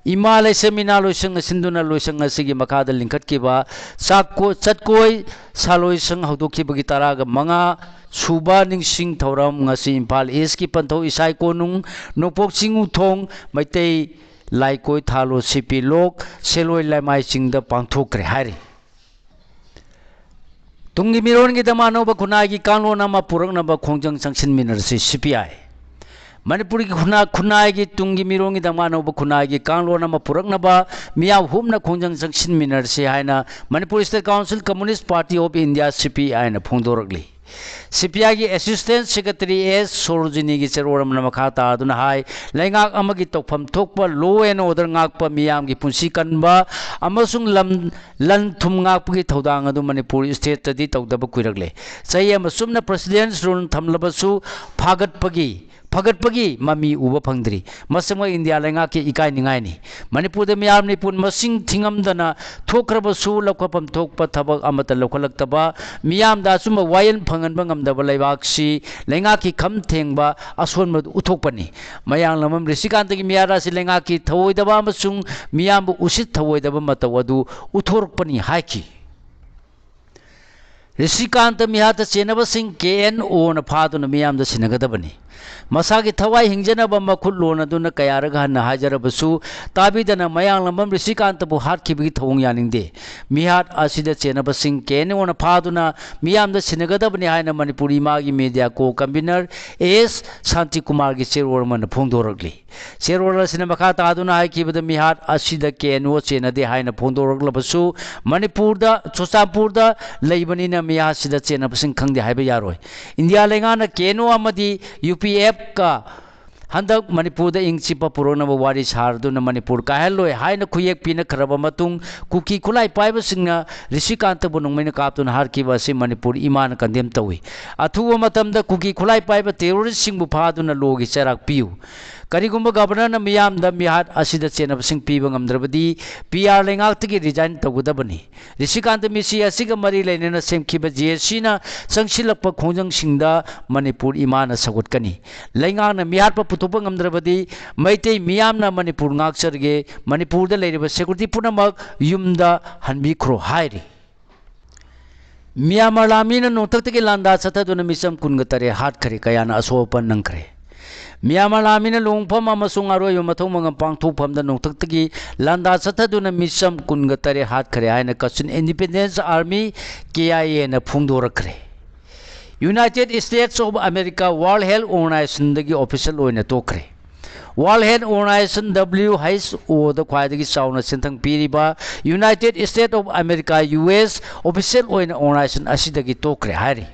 ꯏꯃꯥ ꯂꯩꯁꯦꯝ ꯏꯅꯥ ꯂꯣꯏꯁꯪꯅ ꯁꯤꯟꯗꯨꯅ ꯂꯣꯏꯁꯪ ꯑꯁꯤꯒꯤ ꯃꯈꯥꯗ ꯂꯤꯡꯈꯠꯈꯤꯕ ꯆꯥꯛꯀꯣ-, ꯆꯠꯀꯣꯏ ꯁꯥꯂꯣꯏ ꯁꯪ ꯍꯧꯗꯣꯛꯈꯤꯕꯒꯤ ꯇꯔꯥꯒ ꯃꯉꯥ ꯁꯨꯕ ꯅꯤꯡꯁꯤꯡ ꯊꯧꯔꯝ ꯉꯁꯤ ꯏꯝꯐꯥꯜ ꯏꯁꯀꯤ ꯄꯟꯊꯧ ꯏꯁꯥꯏ ꯀꯣꯅꯨꯡ, ꯅꯣꯡꯄꯣꯛ ꯆꯤꯡ ꯎꯊꯣꯡ, ꯃꯩꯇꯩ ꯂꯥꯏꯀꯣꯏ ꯊꯥꯂꯣ ꯁꯤ ꯄꯤ ꯂꯣꯛ, ꯁꯦꯂꯣꯏ ꯂꯩꯃꯥꯏ ꯆꯤꯡꯗ ꯄꯥꯡꯊꯣꯛꯈ꯭ꯔꯦ ꯍꯥꯏꯔꯤ꯫ ꯇꯨꯡꯒꯤ ꯃꯤꯔꯣꯟꯒꯤꯗꯃꯛ ꯑꯅꯧꯕ ꯈꯨꯟꯅꯥꯏꯒꯤ ꯀꯥꯡꯂꯣꯟ ꯑꯃ ꯄꯨꯔꯛꯅꯕ ꯈꯣꯡꯖꯪ ꯆꯪꯁꯤꯟꯃꯤꯟꯅꯔꯁꯤ, ꯁꯤ ꯄꯤ ꯑꯥꯏ꯫ ꯃꯅꯤꯄꯨꯔꯒꯤ ꯈꯨꯟꯅꯥ-, ꯈꯨꯟꯅꯥꯏꯒꯤ ꯇꯨꯡꯒꯤ ꯃꯤꯔꯣꯟꯒꯤꯗꯃꯛ ꯑꯅꯧꯕ ꯈꯨꯟꯅꯥꯏꯒꯤ ꯀꯥꯡꯂꯣꯟ ꯑꯃ ꯄꯨꯔꯛꯅꯕ ꯃꯤꯌꯥꯝ ꯍꯨꯞꯅ ꯈꯣꯡꯖꯪ ꯆꯪꯁꯤꯟꯃꯤꯟꯅꯔꯁꯤ ꯍꯥꯏꯅ Manipur State Council Communist Party of India, ꯁꯤ ꯄꯤ ꯑꯥꯏꯅ ꯐꯣꯡꯗꯣꯔꯛꯂꯤ꯫ ꯁꯤ ꯄꯤ ꯑꯥꯏꯒꯤ assistant secretary ꯑꯦꯁ ꯁꯣꯔꯣꯖꯤꯅꯤꯒꯤ ꯆꯦꯔꯣꯜ ꯑꯃꯅ ꯃꯈꯥ ꯇꯥꯗꯨꯅ ꯍꯥꯏ, ꯂꯩꯉꯥꯛ ꯑꯃꯒꯤ ꯇꯧꯐꯝ ꯊꯣꯛꯄ law and order ꯉꯥꯛꯄ, ꯃꯤꯌꯥꯝꯒꯤ ꯄꯨꯟꯁꯤ ꯀꯟꯕ ꯑꯃꯁꯨꯡ ꯂꯝ, ꯂꯟ ꯊꯨꯝ ꯉꯥꯛꯄꯒꯤ ꯊꯧꯗꯥꯡ ꯑꯗꯨ ꯃꯅꯤꯄꯨꯔ state ꯇꯗꯤ ꯇꯧꯗꯕ ꯀꯨꯏꯔꯛꯂꯦ꯫ ꯆꯍꯤ ꯑꯃ ꯆꯨꯞꯅ president's rule ꯊꯝꯂꯕꯁꯨ ꯐꯥꯒꯠꯄꯒꯤ, ꯐꯒꯠꯄꯒꯤ ꯃꯃꯤ ꯎꯕ ꯐꯪꯗ꯭ꯔꯤ꯫ ꯃꯁꯤꯃꯛ ꯏꯟꯗꯤꯌꯥ ꯂꯩꯉꯥꯛꯀꯤ ꯏꯀꯥꯏꯅꯤꯡꯉꯥꯏꯅꯤ꯫ ꯃꯅꯤꯄꯨꯔꯗ ꯃꯤꯌꯥꯝ ꯃꯤꯄꯨꯟ ꯃꯁꯤꯡ ꯊꯤꯉꯝꯗꯅ ꯊꯣꯛꯈ꯭ꯔꯕꯁꯨ ꯂꯧꯈꯠꯐꯝ ꯊꯣꯛꯄ ꯊꯕꯛ ꯑꯃꯠꯇ ꯂꯧꯈꯠꯂꯛꯇꯕ, ꯃꯤꯌꯥꯝꯗ ꯑꯆꯨꯝꯕ ꯋꯥꯌꯦꯜ ꯐꯪꯍꯟꯕ ꯉꯝꯗꯕ ꯂꯩꯕꯥꯛꯁꯤ ꯂꯩꯉꯥꯛꯀꯤ ꯈꯝ ꯊꯦꯡꯕ ꯑꯁꯣꯟꯕ ꯎꯠꯊꯣꯛꯄꯅꯤ꯫ ꯃꯌꯥꯡꯂꯝꯕꯝ ꯔꯤꯁꯤꯀꯥꯟꯇꯒꯤ ꯃꯤꯍꯥꯠ ꯑꯁꯤ ꯂꯩꯉꯥꯛꯀꯤ ꯊꯧꯑꯣꯏꯗꯕ ꯑꯃꯁꯨꯡ ꯃꯤꯌꯥꯝꯕꯨ ꯎꯁꯤꯠ ꯊꯧꯑꯣꯏꯗꯕ ꯃꯇꯧ ꯑꯗꯨ ꯎꯠꯊꯣꯔꯛꯄꯅꯤ ꯍꯥꯏꯈꯤ꯫ ꯔꯤꯁꯤꯀꯥꯟꯇ ꯃꯤꯍꯥꯠꯇ ꯆꯦꯟꯅꯕꯁꯤꯡ ꯀꯦ ꯑꯦꯟ ꯑꯣꯅ ꯐꯥꯗꯨꯅ ꯃꯤꯌꯥꯝꯗ ꯁꯤꯟꯅꯒꯗꯕꯅꯤ꯫ ꯃꯁꯥꯒꯤ ꯊꯋꯥꯏ ꯍꯤꯡꯖꯅꯕ ꯃꯈꯨꯠ ꯂꯣꯟꯅꯗꯨꯅ ꯀꯌꯥꯔꯛ ꯍꯟꯅ ꯍꯥꯏꯖꯔꯕꯁꯨ, ꯇꯥꯕꯤꯗꯅ ꯃꯌꯥꯡꯂꯝꯕꯝ ꯔꯤꯁꯤꯀꯥꯟꯇꯕꯨ ꯍꯥꯠꯈꯤꯕꯒꯤ ꯊꯧꯑꯣꯡ ꯌꯥꯅꯤꯡꯗꯦ꯫ ꯃꯤꯍꯥꯠ ꯑꯁꯤꯗ ꯆꯦꯟꯅꯕꯁꯤꯡ ꯀꯦ ꯑꯦꯟ ꯑꯣꯅ ꯐꯥꯗꯨꯅ ꯃꯤꯌꯥꯝꯗ ꯁꯤꯟꯅꯒꯗꯕꯅꯤ ꯍꯥꯏꯅ ꯃꯅꯤꯄꯨꯔ ꯏꯃꯥꯒꯤ ꯃꯦꯗꯤꯌꯥ ꯀꯣ ꯀꯟꯚꯤꯅꯔ ꯑꯦ ꯑꯦꯁ ꯁꯥꯟꯇꯤꯀꯨꯃꯥꯔꯒꯤ ꯆꯦꯔꯣꯜ ꯑꯃꯅ ꯐꯣꯡꯗꯣꯔꯛꯂꯤ꯫ ꯆꯦꯔꯣꯜ ꯑꯁꯤꯅ ꯃꯈꯥ ꯇꯥꯗꯨꯅ ꯍꯥꯏꯈꯤꯕꯗ, ꯃꯤꯍꯥꯠ ꯑꯁꯤꯗ ꯀꯦ ꯑꯦꯟ ꯑꯣ ꯆꯦꯟꯅꯗꯦ ꯍꯥꯏꯅ ꯐꯣꯡꯗꯣꯔꯛꯂꯕꯁꯨ, ꯃꯅꯤꯄꯨꯔꯗ, ꯆꯨꯔꯆꯥꯟꯄꯨꯔꯗ ꯂꯩꯕꯅꯤꯅ ꯃꯤꯍꯥꯠꯁꯤꯗ ꯆꯦꯟꯅꯕꯁꯤꯡ ꯈꯪꯗꯦ ꯍꯥꯏꯕ ꯌꯥꯔꯣꯏ꯫ ꯏꯟꯗꯤꯌꯥ ꯂꯩꯉꯥꯛꯅ ꯀꯦ ꯑꯦꯟ ꯑꯣ ꯑꯃꯗꯤ ꯌꯨ ꯄꯤ ꯑꯦꯐꯀ ꯍꯟꯗꯛ ꯃꯅꯤꯄꯨꯔꯗ ꯏꯪ ꯆꯤꯛꯄ ꯄꯨꯔꯛꯅꯕ ꯋꯥꯔꯤ ꯁꯥꯔꯗꯨꯅ ꯃꯅꯤꯄꯨꯔ ꯀꯥꯏꯍꯜꯂꯣꯏ ꯍꯥꯏꯅ ꯈꯨꯌꯦꯛ ꯄꯤꯅꯈ꯭ꯔꯕ ꯃꯇꯨꯡ, ꯀꯨꯀꯤ ꯈꯨꯠꯂꯥꯏ ꯄꯥꯏꯕꯁꯤꯡꯅ ꯔꯤꯁꯤꯀꯥꯟꯇꯕꯨ ꯅꯣꯡꯃꯩꯅ ꯀꯥꯞꯇꯨꯅ ꯍꯥꯠꯈꯤꯕ ꯑꯁꯤ ꯃꯅꯤꯄꯨꯔ ꯏꯃꯥꯅ ꯀꯟꯗꯦꯝ ꯇꯧꯏ꯫ ꯑꯊꯨꯕ ꯃꯇꯝꯗ ꯀꯨꯀꯤ ꯈꯨꯠꯂꯥꯏ ꯄꯥꯏꯕ ꯇꯦꯔꯣꯔꯤꯁꯁꯤꯡꯕꯨ ꯐꯥꯗꯨꯅ ꯂꯣꯒꯤ ꯆꯩꯔꯥꯛ ꯄꯤꯌꯨ꯫ ꯀꯔꯤꯒꯨꯝꯕ ꯒꯕꯔꯅꯔꯅ ꯃꯤꯌꯥꯝꯗ ꯃꯤꯍꯥꯠ ꯑꯁꯤꯗ ꯆꯦꯟꯅꯕꯁꯤꯡ ꯄꯤꯕ ꯉꯝꯗ꯭ꯔꯕꯗꯤ, ꯄꯤ ꯑꯥꯔ ꯂꯩꯉꯥꯛꯇꯒꯤ ꯔꯤꯖꯥꯏꯟ ꯇꯧꯒꯗꯕꯅꯤ꯫ ꯔꯤꯁꯤꯀꯥꯟꯇ ꯃꯤꯁꯤ ꯑꯁꯤꯒ ꯃꯔꯤ ꯂꯩꯅꯅ ꯁꯦꯝꯈꯤꯕ ꯖꯦ ꯑꯦꯁ ꯁꯤꯅ ꯆꯪꯁꯤꯜꯂꯛꯄ ꯈꯣꯡꯖꯪꯁꯤꯡꯗ ꯃꯅꯤꯄꯨꯔ ꯏꯃꯥꯅ ꯁꯧꯒꯠꯀꯅꯤ꯫ ꯂꯩꯉꯥꯛꯅ ꯃꯤꯍꯥꯠꯄ ꯄꯨꯊꯣꯛꯄ ꯉꯝꯗ꯭ꯔꯕꯗꯤ, ꯃꯩꯇꯩ ꯃꯤꯌꯥꯝꯅ ꯃꯅꯤꯄꯨꯔ ꯉꯥꯛꯆꯔꯒꯦ, ꯃꯅꯤꯄꯨꯔꯗ ꯂꯩꯔꯤꯕ ꯁꯦꯀ꯭ꯌꯨꯔꯤꯇꯤ ꯄꯨꯝꯅꯃꯛ ꯌꯨꯝꯗ ꯍꯟꯕꯤꯈ꯭ꯔꯣ ꯍꯥꯏꯔꯤ꯫ ꯃ꯭ꯌꯥꯟꯃꯥꯔ ꯂꯥꯟꯃꯤꯅ ꯅꯣꯡꯊꯛꯇꯒꯤ ꯂꯥꯟꯗꯥ ꯆꯠꯊꯗꯨꯅ ꯃꯤꯆꯝ ꯀꯨꯟꯒ ꯇꯔꯦꯠ ꯍꯥꯠꯈꯔꯦ, ꯀꯌꯥꯅ ꯑꯁꯣꯛ ꯑꯄꯟ ꯅꯪꯈ꯭ꯔꯦ꯫ ꯃ꯭ꯌꯥꯟꯃꯥꯔ ꯂꯥꯟꯃꯤꯅ ꯂꯨꯍꯣꯡꯐꯝ ꯑꯃꯁꯨꯡ ꯑꯔꯣꯏꯕ ꯃꯊꯧ ꯃꯉꯝ ꯄꯥꯡꯊꯣꯛꯐꯝꯗ ꯅꯣꯡꯊꯛꯇꯒꯤ ꯂꯥꯟꯗꯥ ꯆꯠꯊꯗꯨꯅ ꯃꯤꯆꯝ ꯀꯨꯟꯒ ꯇꯔꯦꯠ ꯍꯥꯠꯈꯔꯦ ꯍꯥꯏꯅ Kachin Independence Army, ꯀꯦ ꯑꯥꯏ ꯑꯦꯅ ꯐꯣꯡꯗꯣꯔꯛꯈ꯭ꯔꯦ꯫ United States of America World Health Organizationꯗꯒꯤ official ꯑꯣꯏꯅ ꯇꯣꯛꯈ꯭ꯔꯦ꯫ World Health Organization, W H O ꯗ ꯈ꯭ꯋꯥꯏꯗꯒꯤ ꯆꯥꯎꯅ ꯁꯦꯟꯊꯪ ꯄꯤꯔꯤꯕ United States of America, U S, official ꯑꯣꯏꯅ organization ꯑꯁꯤꯗꯒꯤ ꯇꯣꯛꯈ꯭ꯔꯦ ꯍꯥꯏꯔꯤ꯫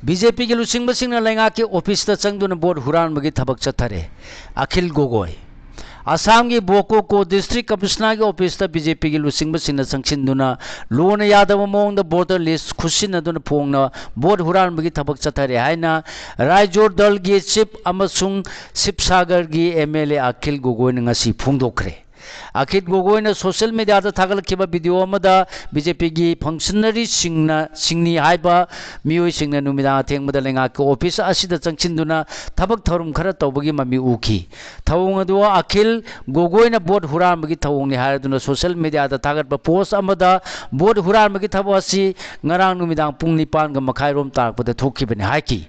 ꯕꯤ ꯖꯦ ꯄꯤꯒꯤ ꯂꯨꯆꯤꯡꯕꯁꯤꯡꯅ ꯂꯩꯉꯥꯛꯀꯤ ꯑꯣꯐꯤꯁꯇ ꯆꯪꯗꯨꯅ ꯚꯣꯠ ꯍꯨꯔꯥꯟꯕꯒꯤ ꯊꯕꯛ ꯆꯠꯊꯔꯦ꯫ ꯑꯈꯤꯜ ꯒꯣꯒꯣꯏ꯫ ꯑꯁꯥꯝꯒꯤ ꯕꯣꯀꯣꯀꯣ ꯗꯤꯁꯇ꯭ꯔꯤꯛ ꯀꯃꯤꯁꯅꯔꯒꯤ ꯑꯣꯐꯤꯁꯇ ꯕꯤ ꯖꯦ ꯄꯤꯒꯤ ꯂꯨꯆꯤꯡꯕꯁꯤꯡꯅ ꯆꯪꯁꯤꯟꯗꯨꯅ ꯂꯣꯅ ꯌꯥꯗꯕ ꯃꯑꯣꯡꯗ ꯚꯣꯇꯔ ꯂꯤꯁ ꯈꯨꯠꯁꯤꯟꯅꯗꯨꯅ ꯐꯣꯡꯅ ꯚꯣꯠ ꯍꯨꯔꯥꯟꯕꯒꯤ ꯊꯕꯛ ꯆꯠꯊꯔꯦ ꯍꯥꯏꯅ ꯔꯥꯏꯖꯣꯔ ꯗꯜꯒꯤ ꯆꯤꯞ ꯑꯃꯁꯨꯡ ꯁꯤꯕꯁꯥꯒꯔꯒꯤ ꯑꯦꯝ ꯑꯦꯜ ꯑꯦ ꯑꯈꯤꯜ ꯒꯣꯒꯣꯏꯅ ꯉꯁꯤ ꯐꯣꯡꯗꯣꯛꯈ꯭ꯔꯦ꯫ ꯑꯈꯤꯜ ꯒꯣꯒꯣꯏꯅ social mediaꯗ ꯊꯥꯒꯠꯂꯛꯈꯤꯕ video ꯑꯃꯗ BJPꯒꯤ functionaryꯁꯤꯡꯅ, ꯁꯤꯡꯅꯤ ꯍꯥꯏꯕ ꯃꯤꯑꯣꯏꯁꯤꯡꯅ ꯅꯨꯃꯤꯗꯥꯡ ꯑꯊꯦꯡꯕꯗ ꯂꯩꯉꯥꯛꯀꯤ office ꯑꯁꯤꯗ ꯆꯪꯁꯤꯟꯗꯨꯅ ꯊꯕꯛ ꯊꯧꯔꯝ ꯈꯔ ꯇꯧꯕꯒꯤ ꯃꯃꯤ ꯎꯈꯤ꯫ ꯊꯧꯑꯣꯡ ꯑꯗꯨ ꯑꯈꯤꯜ ꯒꯣꯒꯣꯏꯅ vote ꯍꯨꯔꯥꯟꯕꯒꯤ ꯊꯧꯑꯣꯡꯅꯤ ꯍꯥꯏꯔꯗꯨꯅ social mediaꯗ ꯊꯥꯒꯠꯄ post ꯑꯃꯗ vote ꯍꯨꯔꯥꯟꯕꯒꯤ ꯊꯕꯛ ꯑꯁꯤ ꯉꯔꯥꯡ ꯅꯨꯃꯤꯗꯥꯡ ꯄꯨꯡ ꯅꯤꯄꯥꯟꯒ ꯃꯈꯥꯏꯔꯣꯝ ꯇꯥꯔꯛꯄꯗ ꯊꯣꯛꯈꯤꯕꯅꯤ ꯍꯥꯏꯈꯤ꯫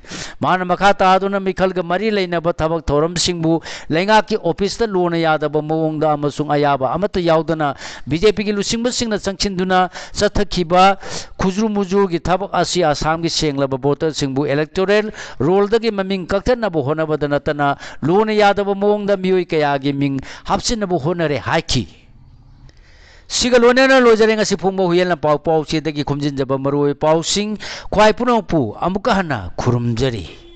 ꯃꯍꯥꯛꯅ ꯃꯈꯥ ꯇꯥꯗꯨꯅ ꯃꯤꯈꯜꯒ ꯃꯔꯤ ꯂꯩꯅꯕ ꯊꯕꯛ ꯊꯧꯔꯝꯁꯤꯡꯕꯨ ꯂꯩꯉꯥꯛꯀꯤ officeꯇ ꯂꯣꯟꯅ ꯌꯥꯗꯕ ꯃꯑꯣꯡꯗ ꯑꯃꯁꯨꯡ ꯑꯌꯥꯕ ꯑꯃꯠꯇ ꯌꯥꯎꯗꯅ BJPꯒꯤ ꯂꯨꯆꯤꯡꯕꯁꯤꯡꯅ ꯆꯪꯁꯤꯟꯗꯨꯅ ꯆꯠꯊꯈꯤꯕ ꯈꯨꯖꯨ ꯃꯨꯖꯨꯒꯤ ꯊꯕꯛ ꯑꯁꯤ ꯑꯁꯥꯝꯒꯤ ꯁꯦꯡꯂꯕ voterꯁꯤꯡꯕꯨ electoral rollꯗꯒꯤ ꯃꯃꯤꯡ ꯀꯛꯊꯠꯅꯕ ꯍꯣꯠꯅꯕꯗ ꯅꯠꯇꯅ ꯂꯣꯟꯅ ꯌꯥꯗꯕ ꯃꯑꯣꯡꯗ ꯃꯤꯑꯣꯏ ꯀꯌꯥꯒꯤ ꯃꯤꯡ ꯍꯥꯞꯆꯤꯟꯅꯕ ꯍꯣꯠꯅꯔꯦ ꯍꯥꯏꯈꯤ꯫ ꯁꯤꯒ ꯂꯣꯏꯅꯅ ꯂꯣꯏꯖꯔꯦ ꯉꯁꯤ ꯐꯣꯡꯕ ꯍꯨꯏꯌꯦꯟ ꯂꯝꯄꯥꯎ ꯄꯥꯎꯆꯦꯗꯒꯤ ꯈꯣꯝꯖꯤꯟꯖꯕ ꯃꯔꯨꯑꯣꯏꯕ ꯄꯥꯎꯁꯤꯡ꯫ ꯈ꯭ꯋꯥꯏ ꯄꯨꯝꯅꯃꯛꯄꯨ ꯑꯃꯨꯛꯀ ꯍꯟꯅ ꯈꯨꯔꯨꯝꯖꯔꯤ꯫